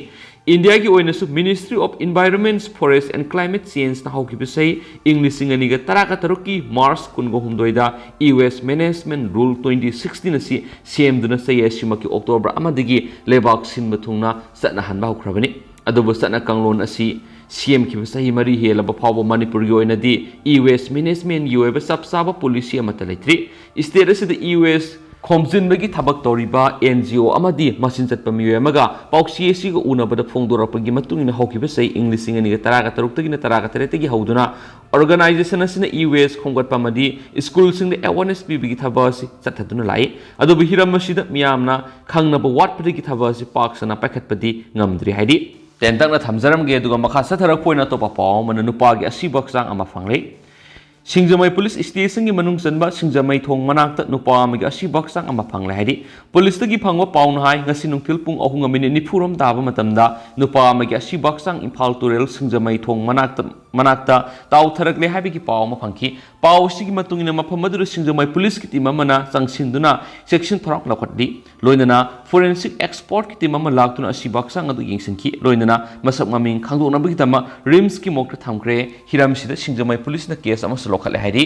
ꯏꯟꯗꯤꯌꯥꯒꯤ ꯑꯣꯏꯅꯁꯨ Ministry of Environment, Forest and Climate Changeꯅ ꯍꯧꯈꯤꯕ ꯆꯍꯤ ꯏꯪ ꯂꯤꯁꯤꯡ ꯑꯅꯤꯒ ꯇꯔꯥꯒ ꯇꯔꯨꯛꯀꯤ March ꯀꯨꯟꯒ ꯍꯨꯝꯗꯣꯏꯗ e-waste management rule twenty sixteen ꯑꯁꯤ ꯁꯦꯝꯗꯨꯅ ꯆꯍꯤ ꯑꯁꯤꯃꯛꯀꯤ October ꯑꯃꯗꯒꯤ ꯂꯩꯕꯥꯛ ꯁꯤꯟꯕ ꯊꯨꯡꯅ ꯆꯠꯅꯍꯟꯕ ꯍꯧꯈ꯭ꯔꯕꯅꯤ꯫ ꯑꯗꯨꯕꯨ ꯆꯠꯅ ꯀꯥꯡꯂꯣꯟ ꯑꯁꯤ ꯁꯦꯝꯈꯤꯕ ꯆꯍꯤ ꯃꯔꯤ ꯍꯦꯜꯂꯕ ꯐꯥꯎꯕ ꯃꯅꯤꯄꯨꯔꯒꯤ ꯑꯣꯏꯅꯗꯤ e-waste managementꯒꯤ ꯑꯣꯏꯕ ꯆꯞ ꯆꯥꯕ policy ꯑꯃꯠꯇ ꯂꯩꯇ꯭ꯔꯤ꯫ State ꯑꯁꯤꯗ e-waste ꯈꯣꯝꯖꯤꯟꯕꯒꯤ ꯊꯕꯛ ꯇꯧꯔꯤꯕ NGO ꯑꯃꯗꯤ ꯃꯆꯤꯟ ꯆꯠꯄ ꯃꯤꯑꯣꯏ ꯑꯃꯒ ꯄꯥꯎꯆꯦ ꯑꯁꯤꯒ ꯎꯅꯕꯗ ꯐꯣꯡꯗꯣꯔꯛꯄꯒꯤ ꯃꯇꯨꯡ ꯏꯟꯅ ꯍꯧꯈꯤꯕ ꯆꯍꯤ ꯏꯪ ꯂꯤꯁꯤꯡ ꯑꯅꯤꯒ ꯇꯔꯥꯒ ꯇꯔꯨꯛꯇꯒꯤꯅ ꯇꯔꯥꯒ ꯇꯔꯦꯠꯇꯒꯤ ꯍꯧꯗꯨꯅ organization ꯑꯁꯤꯅ e-waste ꯈꯣꯝꯒꯠꯄ ꯑꯃꯗꯤ ꯁ꯭ꯀꯨꯜꯁꯤꯡꯗ awareness ꯄꯤꯕꯒꯤ ꯊꯕꯛ ꯑꯁꯤ ꯆꯠꯊꯗꯨꯅ ꯂꯥꯛꯏ꯫ ꯑꯗꯨꯕꯨ ꯍꯤꯔꯝ ꯑꯁꯤꯗ ꯃꯤꯌꯥꯝꯅ ꯈꯪꯅꯕ ꯋꯥꯠꯄꯗꯒꯤ ꯊꯕꯛ ꯑꯁꯤ ꯄꯥꯛ ꯁꯟꯅ ꯄꯥꯏꯈꯠꯄꯗꯤ ꯉꯝꯗ꯭ꯔꯤ ꯍꯥꯏꯗꯤ ꯇꯦꯟꯇꯛꯅ ꯊꯝꯖꯔꯝꯒꯦ꯫ ꯑꯗꯨꯒ ꯃꯈꯥ ꯆꯠꯊꯔꯛꯄ ꯑꯣꯏꯅ ꯑꯇꯣꯞꯄ ꯄꯥꯎ ꯑꯃꯅ ꯅꯨꯄꯥꯒꯤ ꯑꯁꯤꯕ ꯍꯛꯆꯥꯡ ꯑꯃ ꯐꯪꯂꯦ꯫ ꯁꯤꯡꯖꯃꯩ ꯄꯨꯂꯤꯁ ꯁ꯭ꯇꯦꯁꯟꯒꯤ ꯃꯅꯨꯡ ꯆꯟꯕ ꯁꯤꯡꯖꯃꯩ ꯊꯣꯡ ꯃꯅꯥꯛꯇ ꯅꯨꯄꯥ ꯑꯃꯒꯤ ꯑꯁꯤꯕ ꯍꯛꯆꯥꯡ ꯑꯃ ꯐꯪꯂꯦ ꯍꯥꯏꯗꯤ ꯄꯨꯂꯤꯁꯇꯒꯤ ꯐꯪꯕ ꯄꯥꯎꯅ ꯍꯥꯏ꯫ ꯉꯁꯤ ꯅꯨꯡꯊꯤꯜ ꯄꯨꯡ ꯑꯍꯨꯝꯒ ꯃꯤꯅꯤꯠ ꯅꯤꯐꯨꯔꯣꯝ ꯇꯥꯕ ꯃꯇꯝꯗ ꯅꯨꯄꯥ ꯑꯃꯒꯤ ꯑꯁꯤꯕ ꯍꯛꯆꯥꯡ ꯏꯝꯐꯥꯜ ꯇꯨꯔꯦꯜ ꯁꯤꯡꯖꯃꯩ ꯊꯣꯡ ꯃꯅꯥꯛꯇ ꯃꯅꯥꯛꯇ ꯇꯥꯎꯊꯔꯛꯂꯦ ꯍꯥꯏꯕꯒꯤ ꯄꯥꯎ ꯑꯃ ꯐꯪꯈꯤ꯫ ꯄꯥꯎ ꯑꯁꯤꯒꯤ ꯃꯇꯨꯡ ꯏꯟꯅ ꯃꯐꯝ ꯑꯗꯨꯗ ꯁꯤꯡꯖꯃꯩ ꯄꯨꯂꯤꯁꯀꯤ ꯇꯤꯝ ꯑꯃꯅ ꯆꯪꯁꯤꯟꯗꯨꯅ ꯆꯦꯛꯁꯤꯟ ꯊꯧꯔꯥꯡ ꯂꯧꯈꯠꯂꯤ꯫ ꯂꯣꯏꯅꯅ forensic expertꯀꯤ ꯇꯤꯝ ꯑꯃ ꯂꯥꯛꯇꯨꯅ ꯑꯁꯤꯕ ꯍꯛꯆꯥꯡ ꯑꯗꯨ ꯌꯦꯡꯁꯤꯟꯈꯤ꯫ ꯂꯣꯏꯅꯅ ꯃꯁꯛ ꯃꯃꯤꯡ ꯈꯪꯗꯣꯛꯅꯕꯒꯤꯗꯃꯛ RIMSꯀꯤ morgueꯇ ꯊꯝꯈ꯭ꯔꯦ꯫ ꯍꯤꯔꯝꯁꯤꯗ ꯁꯤꯡꯖꯃꯩ ꯄꯨꯂꯤꯁꯅ case ꯑꯃꯁꯨ ꯂꯧꯈꯠꯂꯦ ꯍꯥꯏꯔꯤ꯫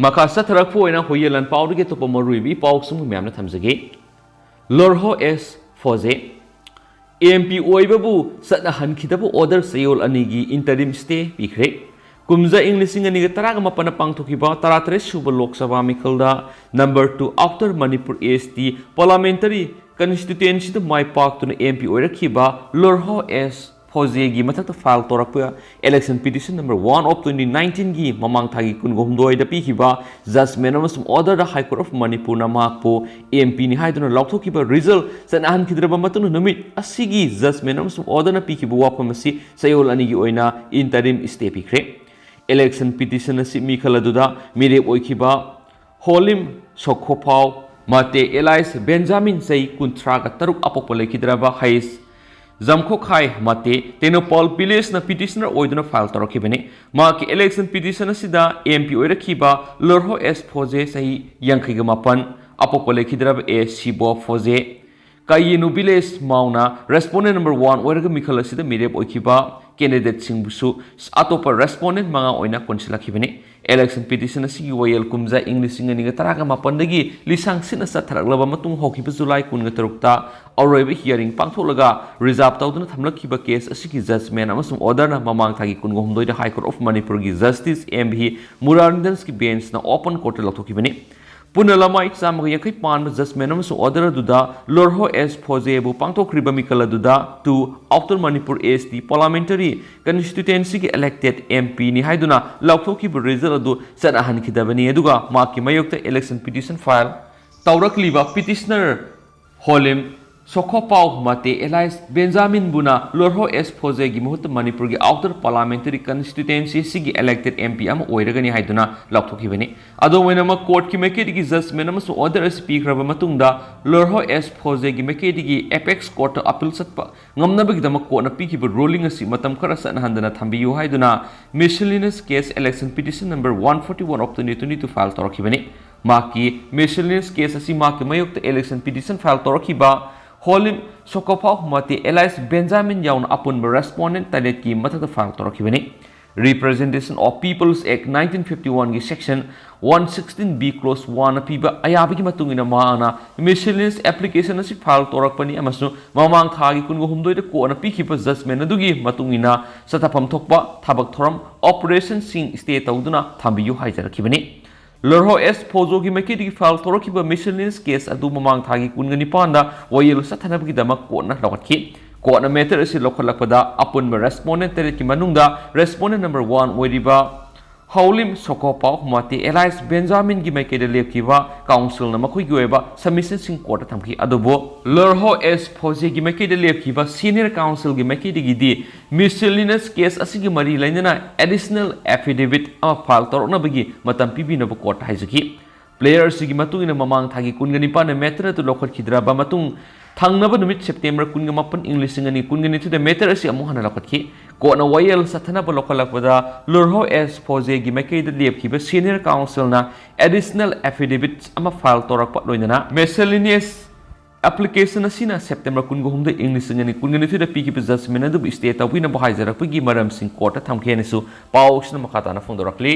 ꯃꯈꯥ ꯆꯠꯊꯔꯛꯄ ꯑꯣꯏꯅ ꯍꯨꯏꯌꯦꯟ ꯂꯥꯟ ꯄꯥꯎꯗꯒꯤ ꯑꯇꯣꯞꯄ ꯃꯔꯨꯑꯣꯏꯕ ꯏ ꯄꯥꯎꯁꯤꯡꯕꯨ ꯃꯌꯥꯝꯅ ꯊꯝꯖꯒꯦ꯫ ꯂꯣꯔꯍꯣ ꯑꯦꯁ ꯐꯣꯖꯦ MP ꯑꯣꯏꯕꯕꯨ ꯆꯠꯅꯍꯟꯈꯤꯗꯕ order ꯆꯌꯣꯜ ꯑꯅꯤꯒꯤ interim stay ꯄꯤꯈ꯭ꯔꯦ꯫ ꯀꯨꯝꯖꯥ ꯏꯪ ꯂꯤꯁꯤꯡ ꯑꯅꯤꯒ ꯇꯔꯥꯒ ꯃꯥꯄꯟꯗ ꯄꯥꯡꯊꯣꯛꯈꯤꯕ ꯇꯔꯥꯇꯔꯦꯠ ꯁꯨꯕ Lok Sabha ꯃꯤꯈꯜꯗ number two Outer Manipur ST parliamentary constituencyꯗ ꯃꯥꯏ ꯄꯥꯛꯇꯨꯅ MP ꯑꯣꯏꯔꯛꯈꯤꯕ ꯂꯣꯔꯍꯣ ꯑꯦꯁ ꯐꯣꯖꯦꯒꯤ ꯃꯊꯛꯇ file ꯇꯧꯔꯛꯄ election petition number one of twenty nineteenꯒꯤ ꯃꯃꯥꯡ ꯊꯥꯒꯤ ꯀꯨꯟꯒ ꯍꯨꯝꯗꯣꯏꯗ ꯄꯤꯈꯤꯕ judgment ꯑꯃꯁꯨꯡ orderꯗ High Court of Manipurꯅ ꯃꯍꯥꯛꯄꯨ MPꯅꯤ ꯍꯥꯏꯗꯨꯅ ꯂꯥꯎꯊꯣꯛꯈꯤꯕ result ꯆꯠꯅꯍꯟꯈꯤꯗ꯭ꯔꯕ ꯃꯇꯨꯡꯗ ꯅꯨꯃꯤꯠ ꯑꯁꯤꯒꯤ judgment ꯑꯃꯁꯨꯡ orderꯅ ꯄꯤꯈꯤꯕ ꯋꯥꯐꯝ ꯑꯁꯤ ꯆꯌꯣꯜ ꯑꯅꯤꯒꯤ ꯑꯣꯏꯅ interim stay ꯄꯤꯈ꯭ꯔꯦ꯫ Election petition ꯑꯁꯤ ꯃꯤꯈꯜ ꯑꯗꯨꯗ ꯃꯤꯔꯦꯞ ꯑꯣꯏꯈꯤꯕ ꯍꯣꯂꯤꯝ ꯁꯣꯈꯣꯐꯥꯎ ꯃꯥꯇꯦ ꯑꯦꯂꯥꯏꯁ ꯕꯦꯟꯖꯥꯃꯤꯟ ꯆꯍꯤ ꯀꯨꯟꯊ꯭ꯔꯥꯒ ꯇꯔꯨꯛ ꯑꯄꯣꯛꯄ ꯂꯩꯈꯤꯗ꯭ꯔꯕ ꯍꯩꯁ ꯖꯝꯈꯣꯈꯥꯏ ꯃꯥꯇꯦ ꯇꯦꯡꯅꯧꯄꯥꯜ villageꯅ petitioner ꯑꯣꯏꯗꯨꯅ file ꯇꯧꯔꯛꯈꯤꯕꯅꯤ꯫ ꯃꯍꯥꯛꯀꯤ election petition ꯑꯁꯤꯗ MP ꯑꯣꯏꯔꯛꯈꯤꯕ ꯂꯣꯔꯍꯣ ꯑꯦꯁ ꯐꯣꯖꯦ ꯆꯍꯤ ꯌꯥꯡꯈꯩꯒ ꯃꯥꯄꯟ ꯑꯄꯣꯛꯄ ꯂꯩꯈꯤꯗ꯭ꯔꯕ ꯑꯦ ꯁꯤꯕꯣ ꯐꯣꯖꯦ ꯀꯥꯌꯦꯅꯨ village ꯃꯥꯎꯅ respondent number one ꯑꯣꯏꯔꯒ ꯃꯤꯈꯜ ꯑꯁꯤꯗ ꯃꯤꯔꯦꯞ ꯑꯣꯏꯈꯤꯕ candidateꯁꯤꯡꯕꯨꯁꯨ ꯑꯇꯣꯞꯄ respondent ꯃꯉꯥ ꯑꯣꯏꯅ ꯀꯣꯟꯁꯤꯜꯂꯛꯈꯤꯕꯅꯤ꯫ Election petition ꯑꯁꯤꯒꯤ ꯋꯥꯌꯦꯜ ꯀꯨꯝꯖꯥ ꯏꯪ ꯂꯤꯁꯤꯡ ꯑꯅꯤꯒ ꯇꯔꯥꯒ ꯃꯥꯄꯟꯗꯒꯤ ꯂꯤꯁꯥꯡ ꯁꯤꯠꯅ ꯆꯠꯊꯔꯛꯂꯕ ꯃꯇꯨꯡ ꯍꯧꯈꯤꯕ July ꯀꯨꯟꯒ ꯇꯔꯨꯛꯇ ꯑꯔꯣꯏꯕ hearing ꯄꯥꯡꯊꯣꯛꯂꯒ reserve ꯇꯧꯗꯨꯅ ꯊꯝꯂꯛꯈꯤꯕ case ꯑꯁꯤꯒꯤ judgment ꯑꯃꯁꯨꯡ orderꯅ ꯃꯃꯥꯡ ꯊꯥꯒꯤ ꯀꯨꯟꯒ ꯍꯨꯝꯗꯣꯏꯗ High Court of Manipurꯒꯤ Justice M V Muralidhanski benchꯅ open courtꯇ ꯂꯧꯊꯣꯛꯈꯤꯕꯅꯤ꯫ ꯄꯨꯟꯅ ꯂꯃꯥꯏ ꯆꯥꯝꯃꯒ ꯌꯥꯡꯈꯩ ꯄꯥꯟꯕ judgment ꯑꯃꯁꯨꯡ order ꯑꯗꯨꯗ ꯂꯣꯔꯍꯣ ꯑꯦꯁ ꯐꯣꯖꯦꯕꯨ ꯄꯥꯡꯊꯣꯛꯈ꯭ꯔꯤꯕ ꯃꯤꯀꯜ ꯑꯗꯨꯗ two Outer Manipur A S T Parliamentary Constituencyꯒꯤ elected MPꯅꯤ ꯍꯥꯏꯗꯨꯅ ꯂꯥꯎꯊꯣꯛꯈꯤꯕ result ꯑꯗꯨ ꯆꯠꯅꯍꯟꯈꯤꯗꯕꯅꯤ꯫ ꯑꯗꯨꯒ ꯃꯍꯥꯛꯀꯤ ꯃꯥꯌꯣꯛꯇ election petition file ꯇꯧꯔꯛꯂꯤꯕ petitioner ꯍꯣꯂꯤꯝ ꯁꯣꯈꯣꯄꯥꯎ Mate alias ꯕꯦꯟꯖꯥꯃꯤꯟꯕꯨꯅ ꯂꯣꯔꯍꯣ ꯑꯦꯁ ꯐꯣꯖꯦꯒꯤ ꯃꯍꯨꯠꯇ ꯃꯅꯤꯄꯨꯔꯒꯤ Outer Parliamentary Constituency ꯑꯁꯤꯒꯤ elected MP ꯑꯃ ꯑꯣꯏꯔꯒꯅꯤ ꯍꯥꯏꯗꯨꯅ ꯂꯥꯎꯊꯣꯛꯈꯤꯕꯅꯤ꯫ ꯑꯗꯨꯝ ꯑꯣꯏꯅꯃꯛ, courtꯀꯤ ꯃꯥꯏꯀꯩꯗꯒꯤ judgment ꯑꯃꯁꯨꯡ order ꯑꯁꯤ ꯄꯤꯈ꯭ꯔꯕ ꯃꯇꯨꯡꯗ, ꯂꯣꯔꯍꯣ ꯑꯦꯁ ꯐꯣꯖꯦꯒꯤ ꯃꯥꯏꯀꯩꯗꯒꯤ apex courtꯇ appeal ꯆꯠꯄ ꯉꯝꯅꯕꯒꯤꯗꯃꯛ courtꯅ ꯄꯤꯈꯤꯕ ruling ꯑꯁꯤ ꯃꯇꯝ ꯈꯔ ꯆꯠꯅꯍꯟꯗꯅ ꯊꯝꯕꯤꯌꯨ ꯍꯥꯏꯗꯨꯅ miscellaneous case election petition number one forty one of twenty twenty two file ꯇꯧꯔꯛꯈꯤꯕꯅꯤ꯫ ꯃꯍꯥꯛꯀꯤ miscellaneous case ꯑꯁꯤ ꯃꯍꯥꯛꯀꯤ ꯃꯥꯌꯣꯛꯇ election petition file ꯇꯧꯔꯛꯈꯤꯕ ꯍꯣꯂꯤꯝ ꯁꯣꯀꯣꯐꯥꯎ ꯃꯥꯇꯦ alias ꯕꯦꯟꯖꯥꯃꯤꯟ ꯌꯥꯎꯅ ꯑꯄꯨꯟꯕ respondent ꯇꯔꯦꯠꯀꯤ ꯃꯊꯛꯇ file ꯇꯧꯔꯛꯈꯤꯕꯅꯤ꯫ Representation of People's Act nineteen fifty one ꯒꯤ section one sixteen B clause one ꯅ ꯄꯤꯕ ꯑꯌꯥꯕꯒꯤ ꯃꯇꯨꯡ ꯏꯟꯅ ꯃꯍꯥꯛꯅ miscellaneous application ꯑꯁꯤ file ꯇꯧꯔꯛꯄꯅꯤ ꯑꯃꯁꯨꯡ ꯃꯃꯥꯡ ꯊꯥꯒꯤ ꯀꯨꯟꯒ ꯍꯨꯝꯗꯣꯏꯗ courtꯅ ꯄꯤꯈꯤꯕ judgment ꯑꯗꯨꯒꯤ ꯃꯇꯨꯡ ꯏꯟꯅ ꯆꯠꯊꯐꯝ ꯊꯣꯛꯄ ꯊꯕꯛ ꯊꯧꯔꯝ operationꯁꯤꯡ stay ꯇꯧꯗꯨꯅ ꯊꯝꯕꯤꯌꯨ ꯍꯥꯏꯖꯔꯛꯈꯤꯕꯅꯤ꯫ ꯂꯣꯔꯍꯣ ꯑꯦꯁ ꯐꯣꯖꯣꯒꯤ ꯃꯥꯏꯀꯩꯗꯒꯤ file ꯇꯧꯔꯛꯈꯤꯕ miscellaneous case ꯑꯗꯨ ꯃꯃꯥꯡ ꯊꯥꯒꯤ ꯀꯨꯟꯒ ꯅꯤꯄꯥꯟꯗ ꯋꯥꯌꯦꯜ ꯆꯠꯊꯅꯕꯒꯤꯗꯃꯛ courtꯅ ꯂꯧꯈꯠꯈꯤ꯫ Courtꯅ matter ꯑꯁꯤ ꯂꯧꯈꯠꯂꯛꯄꯗ, ꯑꯄꯨꯟꯕ respondent ꯇꯔꯦꯠꯀꯤ ꯃꯅꯨꯡꯗ respondent number one ꯑꯣꯏꯔꯤꯕ ꯍꯥꯎꯂꯤꯝ ꯁꯣꯀꯣꯄꯥꯎ ꯃꯥꯇꯦ alias ꯕꯦꯟꯖꯥꯃꯤꯟꯒꯤ ꯃꯥꯏꯀꯩꯗ ꯂꯦꯞꯈꯤꯕ councilꯅ ꯃꯈꯣꯏꯒꯤ ꯑꯣꯏꯕ submissionꯁꯤꯡ courtꯇ ꯊꯝꯈꯤ꯫ ꯑꯗꯨꯕꯨ ꯂꯣꯔꯍꯣ ꯑꯦꯁ ꯐꯣꯖꯦꯒꯤ ꯃꯥꯏꯀꯩꯗ ꯂꯦꯞꯈꯤꯕ senior councilꯒꯤ ꯃꯥꯏꯀꯩꯗꯒꯤꯗꯤ miscellaneous case ꯑꯁꯤꯒꯤ ꯃꯔꯤ ꯂꯩꯅꯅ additional affidavit ꯑꯃ file ꯇꯧꯔꯛꯅꯕꯒꯤ ꯃꯇꯝ ꯄꯤꯕꯤꯅꯕ courtꯇ ꯍꯥꯏꯖꯈꯤ꯫ Player ꯑꯁꯤꯒꯤ ꯃꯇꯨꯡ ꯏꯟꯅ ꯃꯃꯥꯡ ꯊꯥꯒꯤ ꯀꯨꯟꯒ ꯅꯤꯄꯥꯟꯗ matter ꯑꯗꯨ ꯂꯧꯈꯠꯈꯤꯗ꯭ꯔꯕ ꯃꯇꯨꯡ, ꯊꯪꯅꯕ ꯅꯨꯃꯤꯠ September ꯀꯨꯟꯒ ꯃꯥꯄꯟ, ꯏꯪ ꯂꯤꯁꯤꯡ ꯑꯅꯤ ꯀꯨꯟꯒ ꯅꯤꯊꯣꯏꯗ matter ꯑꯁꯤ ꯑꯃꯨꯛ ꯍꯟꯅ ꯂꯧꯈꯠꯈꯤ꯫ Courtꯅ ꯋꯥꯌꯦꯜ ꯆꯠꯊꯅꯕ ꯂꯧꯈꯠꯂꯛꯄꯗ, ꯂꯣꯔꯍꯣ ꯑꯦꯁ ꯐꯣꯖꯦꯒꯤ ꯃꯥꯏꯀꯩꯗ ꯂꯦꯞꯈꯤꯕ senior councilꯅ additional affidavit ꯑꯃ file ꯇꯧꯔꯛꯄ ꯂꯣꯏꯅꯅ miscellaneous application ꯑꯁꯤꯅ September ꯀꯨꯟꯒ ꯍꯨꯝꯗꯣꯏ, ꯏꯪ ꯂꯤꯁꯤꯡ ꯑꯅꯤ ꯀꯨꯟꯒ ꯅꯤꯊꯣꯏꯗ ꯄꯤꯈꯤꯕ judgment ꯑꯗꯨꯕꯨ stay ꯇꯧꯕꯤꯅꯕ ꯍꯥꯏꯖꯔꯛꯄꯒꯤ ꯃꯔꯝꯁꯤꯡ courtꯇ ꯊꯝꯈꯤ ꯍꯥꯏꯅꯁꯨ ꯄꯥꯎ ꯑꯁꯤꯅ ꯃꯈꯥ ꯇꯥꯅ ꯐꯣꯡꯗꯣꯔꯛꯂꯤ꯫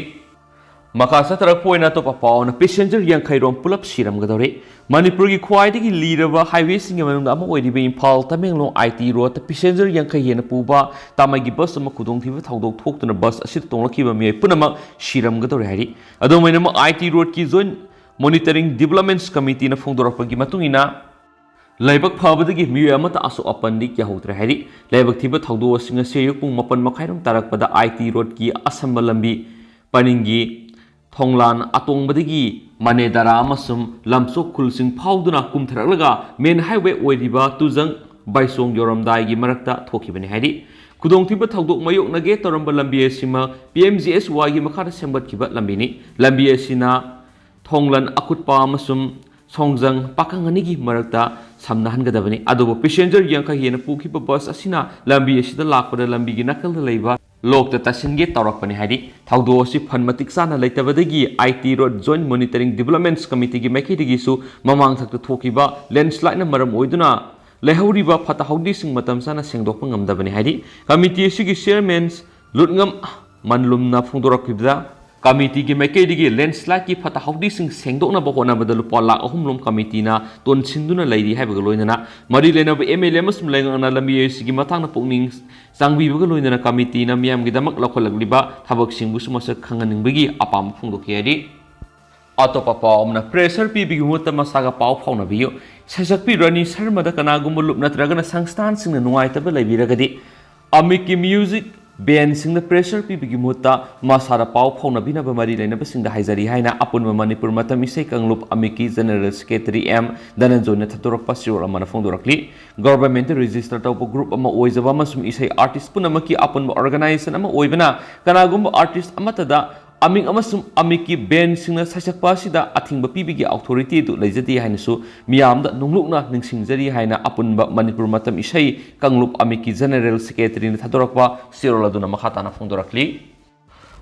ꯃꯈꯥ ꯆꯠꯊꯔꯛꯄ ꯑꯣꯏꯅ ꯑꯇꯣꯞꯄ ꯄꯥꯎ ꯑꯃꯅ, passenger ꯌꯥꯡꯈꯩ ꯔꯣꯝ ꯄꯨꯂꯞ ꯁꯤꯔꯝꯒꯗꯧꯔꯦ꯫ ꯃꯅꯤꯄꯨꯔꯒꯤ ꯈ꯭ꯋꯥꯏꯗꯒꯤ ꯂꯤꯔꯕ highwayꯁꯤꯡꯒꯤ ꯃꯅꯨꯡꯗ ꯑꯃ ꯑꯣꯏꯔꯤꯕ Imphal Tamenglong I T roadꯇ passenger ꯌꯥꯡꯈꯩ ꯍꯦꯟꯅ ꯄꯨꯕ ꯇꯥꯃꯩꯒꯤ bus ꯑꯃ ꯈꯨꯗꯣꯡꯊꯤꯕ ꯊꯧꯗꯣꯛ ꯊꯣꯛꯇꯨꯅ bus ꯑꯁꯤꯗ ꯇꯣꯡꯂꯛꯈꯤꯕ ꯃꯤꯑꯣꯏ ꯄꯨꯝꯅꯃꯛ ꯁꯤꯔꯝꯒꯗꯧꯔꯦ ꯍꯥꯏꯔꯤ꯫ ꯑꯗꯨꯝ ꯑꯣꯏꯅꯃꯛ, I T roadꯀꯤ joint Monitoring Developments Committeeꯅ ꯐꯣꯡꯗꯣꯔꯛꯄꯒꯤ ꯃꯇꯨꯡ ꯏꯟꯅ, ꯂꯥꯏꯕꯛ ꯐꯕꯗꯒꯤ ꯃꯤꯑꯣꯏ ꯑꯃꯠꯇ ꯑꯁꯣꯛ ꯑꯄꯟꯗꯤ ꯌꯥꯍꯧꯗ꯭ꯔꯦ ꯍꯥꯏꯔꯤ꯫ ꯂꯥꯏꯕꯛ ꯊꯤꯕ ꯊꯧꯗꯣꯛ ꯑꯁꯤ ꯉꯁꯤ ꯑꯌꯨꯛ ꯄꯨꯡ ꯃꯥꯄꯟ ꯃꯈꯥꯏꯔꯣꯝ ꯇꯥꯔꯛꯄꯗ ꯑꯥꯏ ꯇꯤ ꯔꯣꯗꯀꯤ ꯑꯁꯝꯕ ꯂꯝꯕꯤ ꯄꯔꯤꯡꯒꯤ ꯊꯣꯡꯂꯥꯟ ꯑꯇꯣꯡꯕꯗꯒꯤ ꯃꯅꯦꯗꯥꯔꯥ ꯑꯃꯁꯨꯡ ꯂꯝꯁꯣꯛ ꯈꯨꯜꯁꯤꯡ ꯐꯥꯎꯗꯨꯅ ꯀꯨꯝꯊꯔꯛꯂꯒ ꯃꯦꯟ ꯍꯥꯏꯋꯦ ꯑꯣꯏꯔꯤꯕ ꯇꯨꯖꯪ ꯕꯥꯏꯁꯣꯡ ꯌꯧꯔꯝꯗꯥꯏꯒꯤ ꯃꯔꯛꯇ ꯊꯣꯛꯈꯤꯕꯅꯤ ꯍꯥꯏꯔꯤ꯫ ꯈꯨꯗꯣꯡꯊꯤꯕ ꯊꯧꯗꯣꯛ ꯃꯥꯌꯣꯛꯅꯒꯦ ꯇꯧꯔꯝꯕ ꯂꯝꯕꯤ ꯑꯁꯤꯃꯛ ꯄꯤ ꯑꯦꯝ ꯖꯤ ꯑꯦꯁ ꯋꯥꯏꯒꯤ ꯃꯈꯥꯗ ꯁꯦꯝꯒꯠꯈꯤꯕ ꯂꯝꯕꯤꯅꯤ꯫ ꯂꯝꯕꯤ ꯑꯁꯤꯅ ꯊꯣꯡꯂꯟ ꯑꯀꯨꯠꯄ ꯑꯃꯁꯨꯡ ꯁꯣꯡꯖꯪ ꯄꯥꯈꯪ ꯑꯅꯤꯒꯤ ꯃꯔꯛꯇ ꯁꯝꯅꯍꯟꯒꯗꯕꯅꯤ꯫ ꯑꯗꯨꯕꯨ ꯄꯦꯁꯦꯟꯖꯔ ꯌꯥꯡꯈꯩ ꯍꯦꯟꯅ ꯄꯨꯈꯤꯕ ꯕꯁ ꯑꯁꯤꯅ ꯂꯝꯕꯤ ꯑꯁꯤꯗ ꯂꯥꯛꯄꯗ ꯂꯝꯕꯤꯒꯤ ꯅꯥꯀꯜꯗ ꯂꯩꯕ ꯂꯣꯛꯇ ꯇꯥꯁꯤꯟꯒꯦ ꯇꯧꯔꯛꯄꯅꯤ ꯍꯥꯏꯔꯤ꯫ ꯊꯧꯗꯣꯛ ꯑꯁꯤ ꯐꯟ ꯃꯇꯤꯛ ꯆꯥꯅ ꯂꯩꯇꯕꯗꯒꯤ ꯑꯥꯏ ꯇꯤ ꯔꯣꯗ ꯖꯣꯏꯟꯠ ꯃꯣꯅꯤꯇꯔꯤꯡ ꯗꯤꯕꯂꯞꯃꯦꯟꯠꯁ ꯀꯃꯤꯇꯤꯒꯤ ꯃꯥꯏꯀꯩꯗꯒꯤꯁꯨ ꯃꯃꯥꯡꯊꯛꯇ ꯊꯣꯛꯈꯤꯕ ꯂꯦꯟꯁꯂꯥꯏꯗꯅ ꯃꯔꯝ ꯑꯣꯏꯗꯨꯅ ꯂꯩꯍꯧꯔꯤꯕ ꯐꯠꯇ ꯍꯥꯎꯗꯤꯁꯤꯡ ꯃꯇꯝ ꯆꯥꯅ ꯁꯦꯡꯗꯣꯛꯄ ꯉꯝꯗꯕꯅꯤ ꯍꯥꯏꯔꯤ꯫ ꯀꯃꯤꯇꯤ ꯑꯁꯤꯒꯤ ꯆꯤꯌꯔꯃꯦꯟ ꯂꯨꯠꯉꯝ ꯃꯟꯂꯨꯝꯅ ꯐꯣꯡꯗꯣꯔꯛꯈꯤꯕꯗ, ꯀꯃꯤꯇꯤꯒꯤ ꯃꯥꯏꯀꯩꯗꯒꯤ ꯂꯦꯟꯁꯂꯥꯏꯗꯀꯤ ꯐꯠꯇ ꯍꯥꯎꯗꯤꯁꯤꯡ ꯁꯦꯡꯗꯣꯛꯅꯕ ꯍꯣꯠꯅꯕꯗ ꯂꯨꯄꯥ ꯂꯥꯈ ꯑꯍꯨꯝ ꯂꯣꯝ ꯀꯃꯤꯇꯤꯅ ꯇꯣꯟꯁꯤꯟꯗꯨꯅ ꯂꯩꯔꯤ ꯍꯥꯏꯕꯒ ꯂꯣꯏꯅꯅ ꯃꯔꯤ ꯂꯩꯅꯕ ꯑꯦꯝ ꯑꯦꯜ ꯑꯦ ꯑꯃꯁꯨꯡ ꯂꯩꯉꯥꯛꯅ ꯂꯝꯕꯤ ꯑꯁꯤꯒꯤ ꯃꯇꯥꯡꯗ ꯄꯨꯛꯅꯤꯡ ꯆꯪꯕꯤꯕꯒ ꯂꯣꯏꯅꯅ ꯀꯃꯤꯇꯤꯅ ꯃꯤꯌꯥꯝꯒꯤꯗꯃꯛ ꯂꯧꯈꯠꯂꯛꯂꯤꯕ ꯊꯕꯛꯁꯤꯡꯕꯨꯁꯨ ꯃꯁꯛ ꯈꯪꯍꯟꯅꯤꯡꯕꯒꯤ ꯑꯄꯥꯝꯕ ꯐꯣꯡꯗꯣꯛꯈꯤ ꯍꯥꯏꯔꯤ꯫ ꯑꯇꯣꯞꯄ ꯄꯥꯎ ꯑꯃꯅ, ꯄ꯭ꯔꯦꯁꯔ ꯄꯤꯕꯒꯤ ꯃꯍꯨꯠꯇ ꯃꯁꯥꯒ ꯄꯥꯎ ꯐꯥꯎꯅꯕꯤꯌꯨ꯫ ꯁꯩꯁꯛꯄꯤ ꯔꯥꯅꯤ ꯁꯔꯃꯗ ꯀꯅꯥꯒꯨꯝꯕ ꯂꯨꯞ ꯅꯠꯇ꯭ꯔꯒꯅ ꯁꯪꯁꯊꯥꯟꯁꯤꯡꯅ ꯅꯨꯡꯉꯥꯏꯇꯕ ꯂꯩꯕꯤꯔꯒꯗꯤ, ꯑꯃꯤꯛꯀꯤ ꯃ꯭ꯌꯨꯖꯤꯛ ꯕꯦꯟꯁꯤꯡꯅ ꯄ꯭ꯔꯦꯁꯔ ꯄꯤꯕꯒꯤ ꯃꯍꯨꯠꯇ ꯃꯁꯥꯗ ꯄꯥꯎ ꯐꯥꯎꯅꯕꯤꯅꯕ ꯃꯔꯤ ꯂꯩꯅꯕꯁꯤꯡꯗ ꯍꯥꯏꯖꯔꯤ ꯍꯥꯏꯅ ꯑꯄꯨꯟꯕ ꯃꯅꯤꯄꯨꯔ ꯃꯇꯝ ꯏꯁꯩ ꯀꯥꯡꯂꯨꯞ ꯑꯃꯤꯛꯀꯤ ꯖꯦꯅꯔꯦꯜ ꯁꯦꯀ꯭ꯔꯦꯇꯔꯤ ꯑꯦꯝ ꯙꯅꯟꯖꯣꯏꯅ ꯊꯥꯗꯣꯔꯛꯄ ꯆꯦꯔꯣꯜ ꯑꯃꯅ ꯐꯣꯡꯗꯣꯔꯛꯂꯤ꯫ ꯒꯚꯔꯟꯃꯦꯟꯠꯇ ꯔꯦꯖꯤꯁꯇꯔ ꯇꯧꯕ ꯒ꯭ꯔꯨꯞ ꯑꯃ ꯑꯣꯏꯖꯕ ꯑꯃꯁꯨꯡ ꯏꯁꯩ ꯑꯥꯔꯇꯤꯁ ꯄꯨꯝꯅꯃꯛꯀꯤ ꯑꯄꯨꯟꯕ ꯑꯣꯔꯒꯅꯥꯏꯖꯦꯁꯟ ꯑꯃ ꯑꯣꯏꯕꯅ, ꯀꯅꯥꯒꯨꯝꯕ ꯑꯥꯔꯇꯤꯁ ꯑꯃꯠꯇꯗ ꯑꯃꯤꯛ ꯑꯃꯁꯨꯡ ꯑꯃꯤꯛꯀꯤ ꯕꯦꯟꯁꯤꯡꯅ ꯁꯩꯁꯛꯄ ꯑꯁꯤꯗ ꯑꯊꯤꯡꯕ ꯄꯤꯕꯒꯤ ꯑꯣꯊꯣꯔꯤꯇꯤ ꯑꯗꯨ ꯂꯩꯖꯗꯦ ꯍꯥꯏꯅꯁꯨ ꯃꯤꯌꯥꯝꯗ ꯅꯣꯡꯂꯨꯛꯅ ꯅꯤꯡꯁꯤꯡꯖꯔꯤ ꯍꯥꯏꯅ ꯑꯄꯨꯟꯕ ꯃꯅꯤꯄꯨꯔ ꯃꯇꯝ ꯏꯁꯩ ꯀꯥꯡꯂꯨꯞ ꯑꯃꯤꯛꯀꯤ ꯖꯦꯅꯔꯦꯜ ꯁꯦꯀ꯭ꯔꯦꯇꯔꯤꯅ ꯊꯥꯗꯣꯔꯛꯄ ꯆꯦꯔꯣꯜ ꯑꯗꯨꯅ ꯃꯈꯥ ꯇꯥꯅ ꯐꯣꯡꯗꯣꯔꯛꯂꯤ꯫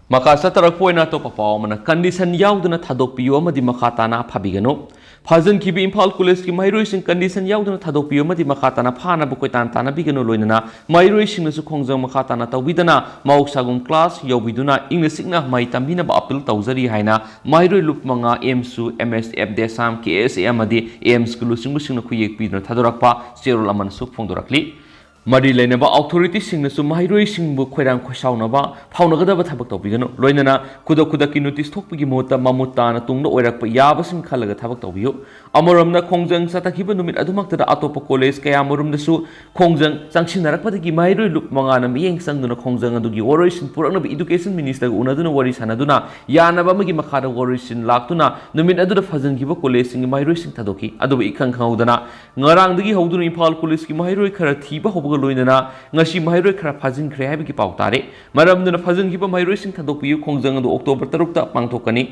ꯃꯈꯥ ꯆꯠꯊꯔꯛꯄ ꯑꯣꯏꯅ ꯑꯇꯣꯞꯄ ꯄꯥꯎ ꯑꯃꯅ, ꯀꯟꯗꯤꯁꯟ ꯌꯥꯎꯗꯅ ꯊꯥꯗꯣꯛꯄꯤꯌꯨ ꯑꯃꯗꯤ ꯃꯈꯥ ꯇꯥꯅ ꯐꯥꯕꯤꯒꯅꯨ꯫ ꯐꯥꯖꯤꯟꯈꯤꯕ ꯏꯝꯐꯥꯜ ꯀꯣꯂꯦꯖꯀꯤ ꯃꯍꯩꯔꯣꯏꯁꯤꯡ ꯀꯟꯗꯤꯁꯟ ꯌꯥꯎꯗꯅ ꯊꯥꯗꯣꯛꯄꯤꯌꯨ ꯑꯃꯗꯤ ꯃꯈꯥ ꯇꯥꯅ ꯐꯥꯅꯕ ꯀꯣꯏꯇꯥꯟ ꯇꯥꯟꯅꯕꯤꯒꯅꯨ, ꯂꯣꯏꯅꯅ ꯃꯍꯩꯔꯣꯏꯁꯤꯡꯅꯁꯨ ꯈꯣꯡꯖꯪ ꯃꯈꯥ ꯇꯥꯅ ꯇꯧꯕꯤꯗꯅ ꯃꯍꯧꯁꯥꯒꯨꯝ ꯀ꯭ꯂꯥꯁ ꯌꯧꯕꯤꯗꯨꯅ ꯏꯪꯅ ꯆꯤꯛꯅ ꯃꯍꯩ ꯇꯝꯕꯤꯅꯕ ꯑꯄꯤꯜ ꯇꯧꯖꯔꯤ ꯍꯥꯏꯅ ꯃꯍꯩꯔꯣꯏ ꯂꯨꯞ ꯃꯉꯥ ꯑꯦꯝꯁꯨ, ꯑꯦꯝ ꯑꯦꯁ ꯑꯦꯐ, ꯗꯦꯁꯥꯝ, ꯀꯦ ꯑꯦꯁ ꯑꯦ ꯑꯃꯗꯤ ꯑꯦꯝꯁꯀꯤ ꯂꯨꯆꯤꯡꯕꯁꯤꯡꯅ ꯈꯨꯌꯦꯛ ꯄꯤꯗꯨꯅ ꯊꯥꯗꯣꯔꯛꯄ ꯆꯦꯔꯣꯜ ꯑꯃꯅꯁꯨ ꯐꯣꯡꯗꯣꯔꯛꯂꯤ꯫ ꯃꯔꯤ ꯂꯩꯅꯕ ꯑꯣꯊꯣꯔꯤꯇꯤꯁꯤꯡꯅꯁꯨ ꯃꯍꯩꯔꯣꯏꯁꯤꯡꯕꯨ ꯈꯣꯏꯔꯥꯡ ꯈꯣꯏꯁꯥꯎꯅꯕ ꯐꯥꯎꯅꯒꯗꯕ ꯊꯕꯛ ꯇꯧꯕꯤꯒꯅꯨ꯫ ꯂꯣꯏꯅꯅ ꯈꯨꯗꯛ ꯈꯨꯗꯛꯀꯤ ꯅꯣꯇꯤꯁ ꯊꯣꯛꯄꯒꯤ ꯃꯍꯨꯠꯇ ꯃꯃꯨꯠ ꯇꯥꯅ ꯇꯨꯡꯗ ꯑꯣꯏꯔꯛꯄ ꯌꯥꯕꯁꯤꯡ ꯈꯜꯂꯒ ꯊꯕꯛ ꯇꯧꯕꯤꯌꯨ꯫ ꯑꯃꯔꯣꯝꯗ, ꯈꯣꯡꯖꯪ ꯆꯠꯊꯈꯤꯕ ꯅꯨꯃꯤꯠ ꯑꯗꯨꯃꯛꯇꯗ ꯑꯇꯣꯞꯄ ꯀꯣꯂꯦꯖ ꯀꯌꯥꯃꯔꯨꯝꯗꯁꯨ ꯈꯣꯡꯖꯪ ꯆꯪꯁꯤꯟꯅꯔꯛꯄꯗꯒꯤ ꯃꯍꯩꯔꯣꯏ ꯂꯨꯞ ꯃꯉꯥꯅ ꯃꯤꯠꯌꯦꯡ ꯆꯪꯗꯨꯅ ꯈꯣꯡꯖꯪ ꯑꯗꯨꯒꯤ ꯋꯥꯔꯣꯏꯁꯤꯟ ꯄꯨꯔꯛꯅꯕ ꯏꯗꯨꯀꯦꯁꯟ ꯃꯤꯅꯤꯁꯇꯔꯒ ꯎꯅꯗꯨꯅ ꯋꯥꯔꯤ ꯁꯥꯟꯅꯗꯨꯅ ꯌꯥꯅꯕ ꯑꯃꯒꯤ ꯃꯈꯥꯗ ꯋꯥꯔꯣꯏꯁꯤꯟ ꯂꯥꯛꯇꯨꯅ ꯅꯨꯃꯤꯠ ꯑꯗꯨꯗ ꯐꯥꯖꯤꯟꯈꯤꯕ ꯀꯣꯂꯦꯖꯁꯤꯡꯒꯤ ꯃꯍꯩꯔꯣꯏꯁꯤꯡ ꯊꯥꯗꯣꯛꯈꯤ꯫ ꯑꯗꯨꯕꯨ ꯏꯈꯪ ꯈꯪꯍꯧꯗꯅ ꯉꯔꯥꯡꯗꯒꯤ ꯍꯧꯗꯨꯅ ꯏꯝꯐꯥꯜ ꯀꯣꯂꯦꯖꯀꯤ ꯃꯍꯩꯔꯣꯏ ꯈꯔ ꯊꯤꯕ ꯍꯧꯕꯒ ꯂꯣꯏꯅꯅ ꯉꯁꯤ ꯃꯍꯩꯔꯣꯏ ꯈꯔ ꯐꯥꯖꯤꯟꯈ꯭ꯔꯦ ꯍꯥꯏꯕꯒꯤ ꯄꯥꯎ ꯇꯥꯔꯦ꯫ ꯃꯔꯝ ꯑꯗꯨꯅ ꯐꯥꯖꯤꯟꯈꯤꯕ ꯃꯍꯩꯔꯣꯏꯁꯤꯡ ꯊꯥꯗꯣꯛꯄꯤꯌꯨ, ꯈꯣꯡꯖꯪ ꯑꯗꯨ ꯑꯣꯛꯇꯣꯕꯔ ꯇꯔꯨꯛꯇ ꯄꯥꯡꯊꯣꯛꯀꯅꯤ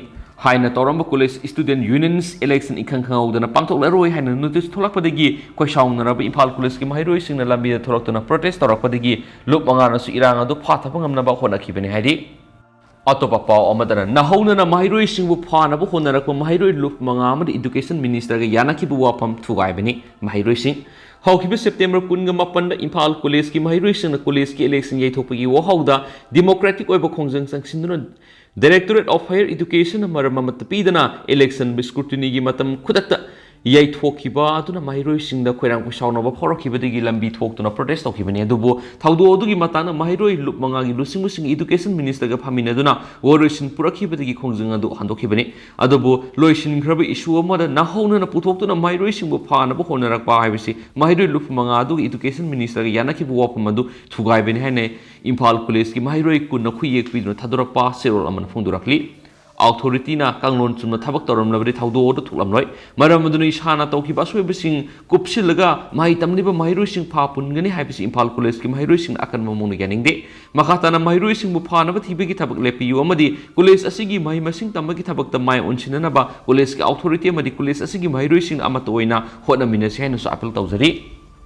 ꯍꯥꯏꯅ ꯇꯧꯔꯝꯕ ꯀꯣꯂꯦꯖ ꯁ꯭ꯇꯨꯗꯦꯟꯠ ꯌꯨꯅꯤꯌꯟꯁ ꯏꯂꯦꯛꯁꯟ ꯏꯈꯪ ꯈꯪꯍꯧꯗꯅ ꯄꯥꯡꯊꯣꯛꯂꯔꯣꯏ ꯍꯥꯏꯅ ꯅꯣꯇꯤꯁ ꯊꯣꯛꯂꯛꯄꯗꯒꯤ ꯈꯣꯏꯁꯥꯎꯅꯔꯕ ꯏꯝꯐꯥꯜ ꯀꯣꯂꯦꯖꯀꯤ ꯃꯍꯩꯔꯣꯏꯁꯤꯡꯅ ꯂꯝꯕꯤꯗ ꯊꯣꯛꯂꯛꯇꯨꯅ ꯄ꯭ꯔꯣꯇꯦꯁ ꯇꯧꯔꯛꯄꯗꯒꯤ ꯂꯨꯞ ꯃꯉꯥꯅꯁꯨ ꯏꯔꯥꯡ ꯑꯗꯨ ꯐꯥꯊꯕ ꯉꯝꯅꯕ ꯍꯣꯠꯅꯈꯤꯕꯅꯤ ꯍꯥꯏꯔꯤ꯫ ꯑꯇꯣꯞꯄ ꯄꯥꯎ ꯑꯃꯗꯅ, ꯅꯧꯍꯧꯅꯅ ꯃꯍꯩꯔꯣꯏꯁꯤꯡꯕꯨ ꯐꯥꯅꯕ ꯍꯣꯠꯅꯔꯛꯄ ꯃꯍꯩꯔꯣꯏ ꯂꯨꯞ ꯃꯉꯥ ꯑꯃꯗꯤ ꯏꯗꯨꯀꯦꯁꯟ ꯃꯤꯅꯤꯁꯇꯔꯒ ꯌꯥꯅꯈꯤꯕ ꯋꯥꯐꯝ ꯊꯨꯒꯥꯏꯕꯅꯤ꯫ ꯃꯍꯩꯔꯣꯏꯁꯤꯡ, ꯍꯧꯈꯤꯕ ꯁꯦꯞꯇꯦꯝꯕꯔ ꯀꯨꯟꯒ ꯃꯥꯄꯟꯗ ꯏꯝꯐꯥꯜ ꯀꯣꯂꯦꯖꯀꯤ ꯃꯍꯩꯔꯣꯏꯁꯤꯡꯅ ꯀꯣꯂꯦꯖꯀꯤ ꯏꯂꯦꯛꯁꯟ ꯌꯩꯊꯣꯛꯄꯒꯤ ꯋꯥꯍꯧꯗ ꯗꯤꯃꯣꯀ꯭ꯔꯦꯇꯤꯛ ꯑꯣꯏꯕ ꯈꯣꯡꯖꯪ ꯆꯪꯁꯤꯟꯗꯨꯅ Directorate of Higher Educationꯅ ꯃꯔꯝ ꯑꯃꯠꯇ ꯄꯤꯗꯅ ꯏꯂꯦꯛꯁꯟꯕꯨ ꯁ꯭ꯀ꯭ꯔꯨꯇꯤꯅꯤꯒꯤ ꯃꯇꯝ ꯈꯨꯗꯛꯇ ꯌꯩꯊꯣꯛꯈꯤꯕ ꯑꯗꯨꯅ ꯃꯍꯩꯔꯣꯏꯁꯤꯡꯗ ꯈꯣꯏꯔꯥꯡ ꯈꯣꯏꯁꯥꯎꯅꯕ ꯐꯥꯎꯔꯛꯈꯤꯕꯗꯒꯤ ꯂꯝꯕꯤ ꯊꯣꯛꯇꯨꯅ ꯄ꯭ꯔꯣꯇꯦꯁ ꯇꯧꯈꯤꯕꯅꯤ꯫ ꯑꯗꯨꯕꯨ ꯊꯧꯗꯣꯛ ꯑꯗꯨꯒꯤ ꯃꯇꯥꯡꯗ ꯃꯍꯩꯔꯣꯏ ꯂꯨꯞ ꯃꯉꯥꯒꯤ ꯂꯨꯆꯤꯡꯕꯁꯤꯡ ꯏꯗꯨꯀꯦꯁꯟ ꯃꯤꯅꯤꯁꯇꯔꯒ ꯐꯝꯃꯤꯟꯅꯗꯨꯅ ꯋꯥꯔꯣꯏꯁꯤꯟ ꯄꯨꯔꯛꯈꯤꯕꯗꯒꯤ ꯈꯣꯡꯖꯪ ꯑꯗꯨ ꯍꯟꯗꯣꯛꯈꯤꯕꯅꯤ꯫ ꯑꯗꯨꯕꯨ ꯂꯣꯏꯁꯤꯟꯈ꯭ꯔꯕ ꯏꯁꯨ ꯑꯃꯗ ꯅꯧꯍꯧꯅꯅ ꯄꯨꯊꯣꯛꯇꯨꯅ ꯃꯍꯩꯔꯣꯏꯁꯤꯡꯕꯨ ꯐꯥꯅꯕ ꯍꯣꯠꯅꯔꯛꯄ ꯍꯥꯏꯕꯁꯤ ꯃꯍꯩꯔꯣꯏ ꯂꯨꯞ ꯃꯉꯥ ꯑꯗꯨꯒ ꯏꯗꯨꯀꯦꯁꯟ ꯃꯤꯅꯤꯁꯇꯔꯒ ꯌꯥꯅꯈꯤꯕ ꯋꯥꯐꯝ ꯑꯗꯨ ꯊꯨꯒꯥꯏꯕꯅꯤ ꯍꯥꯏꯅ ꯏꯝꯐꯥꯜ ꯀꯣꯂꯦꯖꯀꯤ ꯃꯍꯩꯔꯣꯏ ꯀꯨꯟꯅ ꯈꯨꯠꯌꯦꯛ ꯄꯤꯗꯨꯅ ꯊꯥꯗꯣꯔꯛꯄ ꯆꯦꯔꯣꯜ ꯑꯃꯅ ꯐꯣꯡꯗꯣꯔꯛꯂꯤ꯫ ꯑꯣꯊꯣꯔꯤꯇꯤꯅ ꯀꯥꯡꯂꯣꯟ ꯆꯨꯝꯅ ꯊꯕꯛ ꯇꯧꯔꯝꯂꯕꯗꯤ ꯊꯧꯗꯣꯛ ꯑꯗꯨ ꯊꯣꯛꯂꯝꯂꯣꯏ꯫ ꯃꯔꯝ ꯑꯗꯨꯅ ꯏꯁꯥꯅ ꯇꯧꯈꯤꯕ ꯑꯁꯣꯏꯕꯁꯤꯡ ꯀꯨꯞꯁꯤꯜꯂꯒ ꯃꯍꯩ ꯇꯝꯂꯤꯕ ꯃꯍꯩꯔꯣꯏꯁꯤꯡ ꯐꯥ ꯄꯨꯟꯒꯅꯤ ꯍꯥꯏꯕꯁꯤ ꯏꯝꯐꯥꯜ ꯀꯣꯂꯦꯖꯀꯤ ꯃꯍꯩꯔꯣꯏꯁꯤꯡꯅ ꯑꯀꯟꯕ ꯃꯑꯣꯡꯗ ꯌꯥꯅꯤꯡꯗꯦ꯫ ꯃꯈꯥ ꯇꯥꯅ ꯃꯍꯩꯔꯣꯏꯁꯤꯡꯕꯨ ꯐꯥꯅꯕ ꯊꯤꯕꯒꯤ ꯊꯕꯛ ꯂꯦꯞꯄꯤꯌꯨ ꯑꯃꯗꯤ ꯀꯣꯂꯦꯖ ꯑꯁꯤꯒꯤ ꯃꯍꯩ ꯃꯁꯤꯡ ꯇꯝꯕꯒꯤ ꯊꯕꯛꯇ ꯃꯥꯏ ꯑꯣꯟꯁꯤꯟꯅꯅꯕ ꯀꯣꯂꯦꯖꯀꯤ ꯑꯣꯊꯣꯔꯤꯇꯤ ꯑꯃꯗꯤ ꯀꯣꯂꯦꯖ ꯑꯁꯤꯒꯤ ꯃꯍꯩꯔꯣꯏꯁꯤꯡ ꯑꯃꯠꯇ ꯑꯣꯏꯅ ꯍꯣꯠꯅꯃꯤꯟꯅꯁꯤ ꯍꯥꯏꯅꯁꯨ ꯑꯥꯄꯤꯜ ꯇꯧꯖꯔꯤ꯫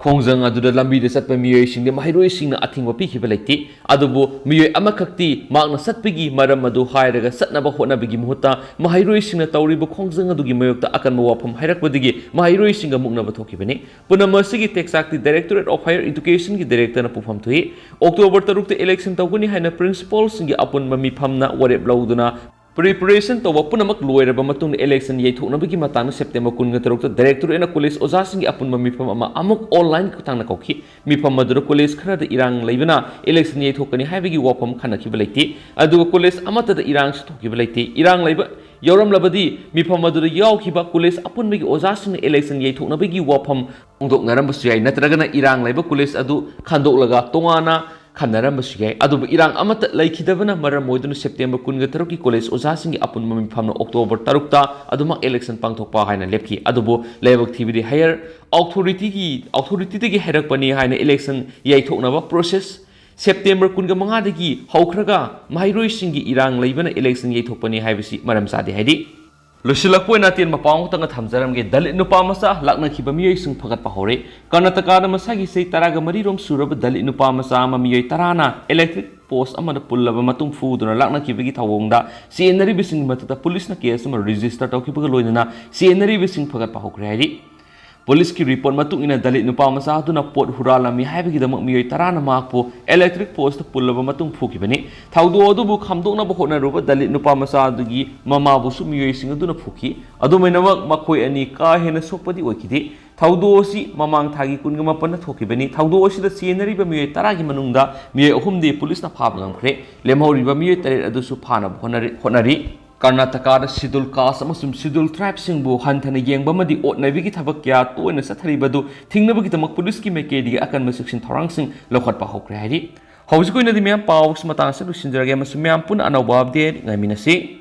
ꯈꯣꯡꯖꯪ ꯑꯗꯨꯗ ꯂꯝꯕꯤꯗ ꯆꯠꯄ ꯃꯤꯑꯣꯏꯁꯤꯡꯗ ꯃꯍꯩꯔꯣꯏꯁꯤꯡꯅ ꯑꯊꯤꯡꯕ ꯄꯤꯈꯤꯕ ꯂꯩꯇꯦ꯫ ꯑꯗꯨꯕꯨ ꯃꯤꯑꯣꯏ ꯑꯃꯈꯛꯇꯤ ꯃꯍꯥꯛꯅ ꯆꯠꯄꯒꯤ ꯃꯔꯝ ꯑꯗꯨ ꯍꯥꯏꯔꯒ ꯆꯠꯅꯕ ꯍꯣꯠꯅꯕꯒꯤ ꯃꯍꯨꯠꯇ ꯃꯍꯩꯔꯣꯏꯁꯤꯡꯅ ꯇꯧꯔꯤꯕ ꯈꯣꯡꯖꯪ ꯑꯗꯨꯒꯤ ꯃꯥꯌꯣꯛꯇ ꯑꯀꯟꯕ ꯋꯥꯐꯝ ꯍꯥꯏꯔꯛꯄꯗꯒꯤ ꯃꯍꯩꯔꯣꯏꯁꯤꯡꯒ ꯃꯨꯛꯅꯕ ꯊꯣꯛꯈꯤꯕꯅꯤ꯫ ꯄꯨꯝꯅꯃꯛ ꯑꯁꯤꯒꯤ ꯇꯦꯛꯆꯥꯛꯇꯤ Directorate of Higher Educationꯒꯤ ꯗꯥꯏꯔꯦꯛꯇꯔꯅ ꯄꯨꯐꯝ ꯊꯣꯛꯏ꯫ ꯑꯣꯛꯇꯣꯕꯔ ꯇꯔꯨꯛꯇ ꯏꯂꯦꯛꯁꯟ ꯇꯧꯒꯅꯤ ꯍꯥꯏꯅ ꯄ꯭ꯔꯤꯟꯁꯤꯄꯥꯜꯁꯤꯡꯒꯤ ꯑꯄꯨꯟꯕ ꯃꯤꯐꯝꯅ ꯋꯥꯔꯦꯞ ꯂꯧꯗꯨꯅ Preparation ꯇꯧꯕ ꯄꯨꯝꯅꯃꯛ ꯂꯣꯏꯔꯕ ꯃꯇꯨꯡꯗ election ꯌꯩꯊꯣꯛꯅꯕꯒꯤ ꯃꯇꯥꯡꯗ September ꯀꯨꯟꯒ ꯇꯔꯨꯛꯇ Directorate ꯅ college ꯑꯣꯖꯥꯁꯤꯡꯒꯤ ꯑꯄꯨꯟꯕ ꯃꯤꯐꯝ ꯑꯃ ꯑꯃꯨꯛ online ꯈꯨꯠꯊꯥꯡꯗ ꯀꯧꯈꯤ꯫ ꯃꯤꯐꯝ ꯑꯗꯨꯗ college ꯈꯔꯗ ꯏꯔꯥꯡ ꯂꯩꯕꯅ election ꯌꯩꯊꯣꯛꯀꯅꯤ ꯍꯥꯏꯕꯒꯤ ꯋꯥꯐꯝ ꯈꯟꯅꯈꯤꯕ ꯂꯩꯇꯦ꯫ ꯑꯗꯨꯒ college ꯑꯃꯠꯇꯗ ꯏꯔꯥꯡꯁꯨ ꯊꯣꯛꯈꯤꯕ ꯂꯩꯇꯦ꯫ ꯏꯔꯥꯡ ꯂꯩꯕ ꯌꯥꯎꯔꯝꯂꯕꯗꯤ ꯃꯤꯐꯝ ꯑꯗꯨꯗ ꯌꯥꯎꯈꯤꯕ college ꯑꯄꯨꯟꯕꯒꯤ ꯑꯣꯖꯥꯁꯤꯡꯅ election ꯌꯩꯊꯣꯛꯅꯕꯒꯤ ꯋꯥꯐꯝ ꯐꯣꯡꯗꯣꯛꯅꯔꯝꯕꯁꯨ ꯌꯥꯏ, ꯅꯠꯇ꯭ꯔꯒꯅ ꯏꯔꯥꯡ ꯂꯩꯕ college ꯑꯗꯨ ꯈꯟꯗꯣꯛꯂꯒ ꯇꯣꯉꯥꯟꯅ ꯈꯟꯅꯔꯝꯕꯁꯨ ꯌꯥꯏ꯫ ꯑꯗꯨꯕꯨ ꯏꯔꯥꯡ ꯑꯃꯠꯇ ꯂꯩꯈꯤꯗꯕꯅ ꯃꯔꯝ ꯑꯣꯏꯗꯨꯅ September ꯀꯨꯟꯒ ꯇꯔꯨꯛꯀꯤ college ꯑꯣꯖꯥꯁꯤꯡꯒꯤ ꯑꯄꯨꯟꯕ ꯃꯤꯐꯝꯅ October ꯇꯔꯨꯛꯇ ꯑꯗꯨꯃꯛ election ꯄꯥꯡꯊꯣꯛꯄ ꯍꯥꯏꯅ ꯂꯦꯞꯈꯤ꯫ ꯑꯗꯨꯕꯨ ꯂꯥꯏꯕꯛ ꯊꯤꯕꯗꯤ higher authority ꯒꯤ, authority ꯗꯒꯤ ꯍꯥꯏꯔꯛꯄꯅꯤ ꯍꯥꯏꯅ election ꯌꯩꯊꯣꯛꯅꯕ process September ꯀꯨꯟꯒ ꯃꯉꯥꯗꯒꯤ ꯍꯧꯈ꯭ꯔꯒ ꯃꯍꯩꯔꯣꯏꯁꯤꯡꯒꯤ ꯏꯔꯥꯡ ꯂꯩꯕꯅ election ꯌꯩꯊꯣꯛꯄꯅꯤ ꯍꯥꯏꯕꯁꯤ ꯃꯔꯝ ꯆꯥꯗꯦ ꯍꯥꯏꯔꯤ꯫ ꯂꯣꯏꯁꯤꯜꯂꯛꯄ ꯑꯣꯏꯅ ꯑꯇꯦꯟꯕ ꯄꯥꯎ ꯑꯃꯈꯛꯇꯪꯒ ꯊꯝꯖꯔꯝꯒꯦ꯫ ꯗꯂꯤꯠ ꯅꯨꯄꯥ ꯃꯆꯥ ꯂꯥꯛꯅꯈꯤꯕ ꯃꯤꯑꯣꯏꯁꯤꯡ ꯐꯒꯠꯄ ꯍꯧꯔꯦ꯫ ꯀꯔꯅꯥꯇꯀꯥꯗ ꯃꯁꯥꯒꯤ ꯆꯍꯤ ꯇꯔꯥꯒ ꯃꯔꯤ ꯔꯣꯝ ꯁꯨꯔꯕ ꯗꯂꯤꯠ ꯅꯨꯄꯥ ꯃꯆꯥ ꯑꯃ ꯃꯤꯑꯣꯏ ꯇꯔꯥꯅ electric post ꯑꯃꯗ ꯄꯨꯜꯂꯕ ꯃꯇꯨꯡ ꯐꯨꯗꯨꯅ ꯂꯥꯛꯅꯈꯤꯕꯒꯤ ꯊꯧꯑꯣꯡꯗ ꯆꯦꯟꯅꯔꯤꯕꯁꯤꯡꯒꯤ ꯃꯊꯛꯇ police ꯅ case ꯑꯃ register ꯇꯧꯈꯤꯕꯒ ꯂꯣꯏꯅꯅ ꯆꯦꯟꯅꯔꯤꯕꯁꯤꯡ ꯐꯒꯠꯄ ꯍꯧꯈ꯭ꯔꯦ ꯍꯥꯏꯔꯤ꯫ Police ꯀꯤ report ꯃꯇꯨꯡ ꯏꯟꯅ ꯗꯂꯤꯠ ꯅꯨꯄꯥ ꯃꯆꯥ ꯑꯗꯨꯅ ꯄꯣꯠ ꯍꯨꯔꯥꯜꯂꯝꯃꯤ ꯍꯥꯏꯕꯒꯤꯗꯃꯛ ꯃꯤꯑꯣꯏ ꯇꯔꯥꯅ ꯃꯍꯥꯛꯄꯨ electric post ꯇ ꯄꯨꯜꯂꯕ ꯃꯇꯨꯡ ꯐꯨꯈꯤꯕꯅꯤ꯫ ꯊꯧꯗꯣꯛ ꯑꯗꯨꯕꯨ ꯈꯥꯝꯗꯣꯛꯅꯕ ꯍꯣꯠꯅꯔꯨꯕ ꯗꯂꯤꯠ ꯅꯨꯄꯥ ꯃꯆꯥ ꯑꯗꯨꯒꯤ ꯃꯃꯥꯕꯨꯁꯨ ꯃꯤꯑꯣꯏꯁꯤꯡ ꯑꯗꯨꯅ ꯐꯨꯈꯤ꯫ ꯑꯗꯨꯃꯥꯏꯅꯃꯛ ꯃꯈꯣꯏ ꯑꯅꯤ ꯀꯥ ꯍꯦꯟꯅ ꯁꯣꯛꯄꯗꯤ ꯑꯣꯏꯈꯤꯗꯦ꯫ ꯊꯧꯗꯣꯛ ꯑꯁꯤ ꯃꯃꯥꯡ ꯊꯥꯒꯤ ꯀꯨꯟꯒ ꯃꯥꯄꯟꯗ ꯊꯣꯛꯈꯤꯕꯅꯤ꯫ ꯊꯧꯗꯣꯛ ꯑꯁꯤꯗ ꯆꯦꯟꯅꯔꯤꯕ ꯃꯤꯑꯣꯏ ꯇꯔꯥꯒꯤ ꯃꯅꯨꯡꯗ ꯃꯤꯑꯣꯏ ꯑꯍꯨꯝꯗꯤ police ꯅ ꯐꯥꯕ ꯉꯝꯈ꯭ꯔꯦ꯫ ꯂꯦꯝꯍꯧꯔꯤꯕ ꯃꯤꯑꯣꯏ ꯇꯔꯦꯠ ꯑꯗꯨꯁꯨ ꯐꯥꯅꯕ ꯍꯣꯠꯅꯔꯤ, ꯍꯣꯠꯅꯔꯤ꯫ ꯀꯔꯅꯥꯇꯀꯥꯗ schedule caste ꯑꯃꯁꯨꯡ schedule tribe ꯁꯤꯡꯕꯨ ꯍꯟꯊꯅ ꯌꯦꯡꯕ ꯑꯃꯗꯤ ꯑꯣꯠꯅꯕꯤꯒꯤ ꯊꯕꯛ ꯀꯌꯥ ꯇꯣꯏꯅ ꯆꯠꯊꯔꯤꯕ ꯑꯗꯨ ꯊꯤꯡꯅꯕꯒꯤꯗꯃꯛ police ꯀꯤ ꯃꯥꯏꯀꯩꯗꯒꯤ ꯑꯀꯟꯕ ꯆꯦꯛꯁꯤꯟ ꯊꯧꯔꯥꯡꯁꯤꯡ ꯂꯧꯈꯠꯄ ꯍꯧꯈ꯭ꯔꯦ ꯍꯥꯏꯔꯤ꯫ ꯍꯧꯖꯤꯛ ꯑꯣꯏꯅꯗꯤ ꯃꯌꯥꯝ ꯄꯥꯎꯁꯤ ꯃꯇꯥꯡ ꯑꯁꯤꯗ ꯂꯣꯏꯁꯤꯟꯖꯔꯒꯦ ꯑꯃꯁꯨꯡ ꯃꯌꯥꯝ ꯄꯨꯟꯅ ꯑꯅꯧꯕ update ꯉꯥꯏꯃꯤꯟꯅꯁꯤ꯫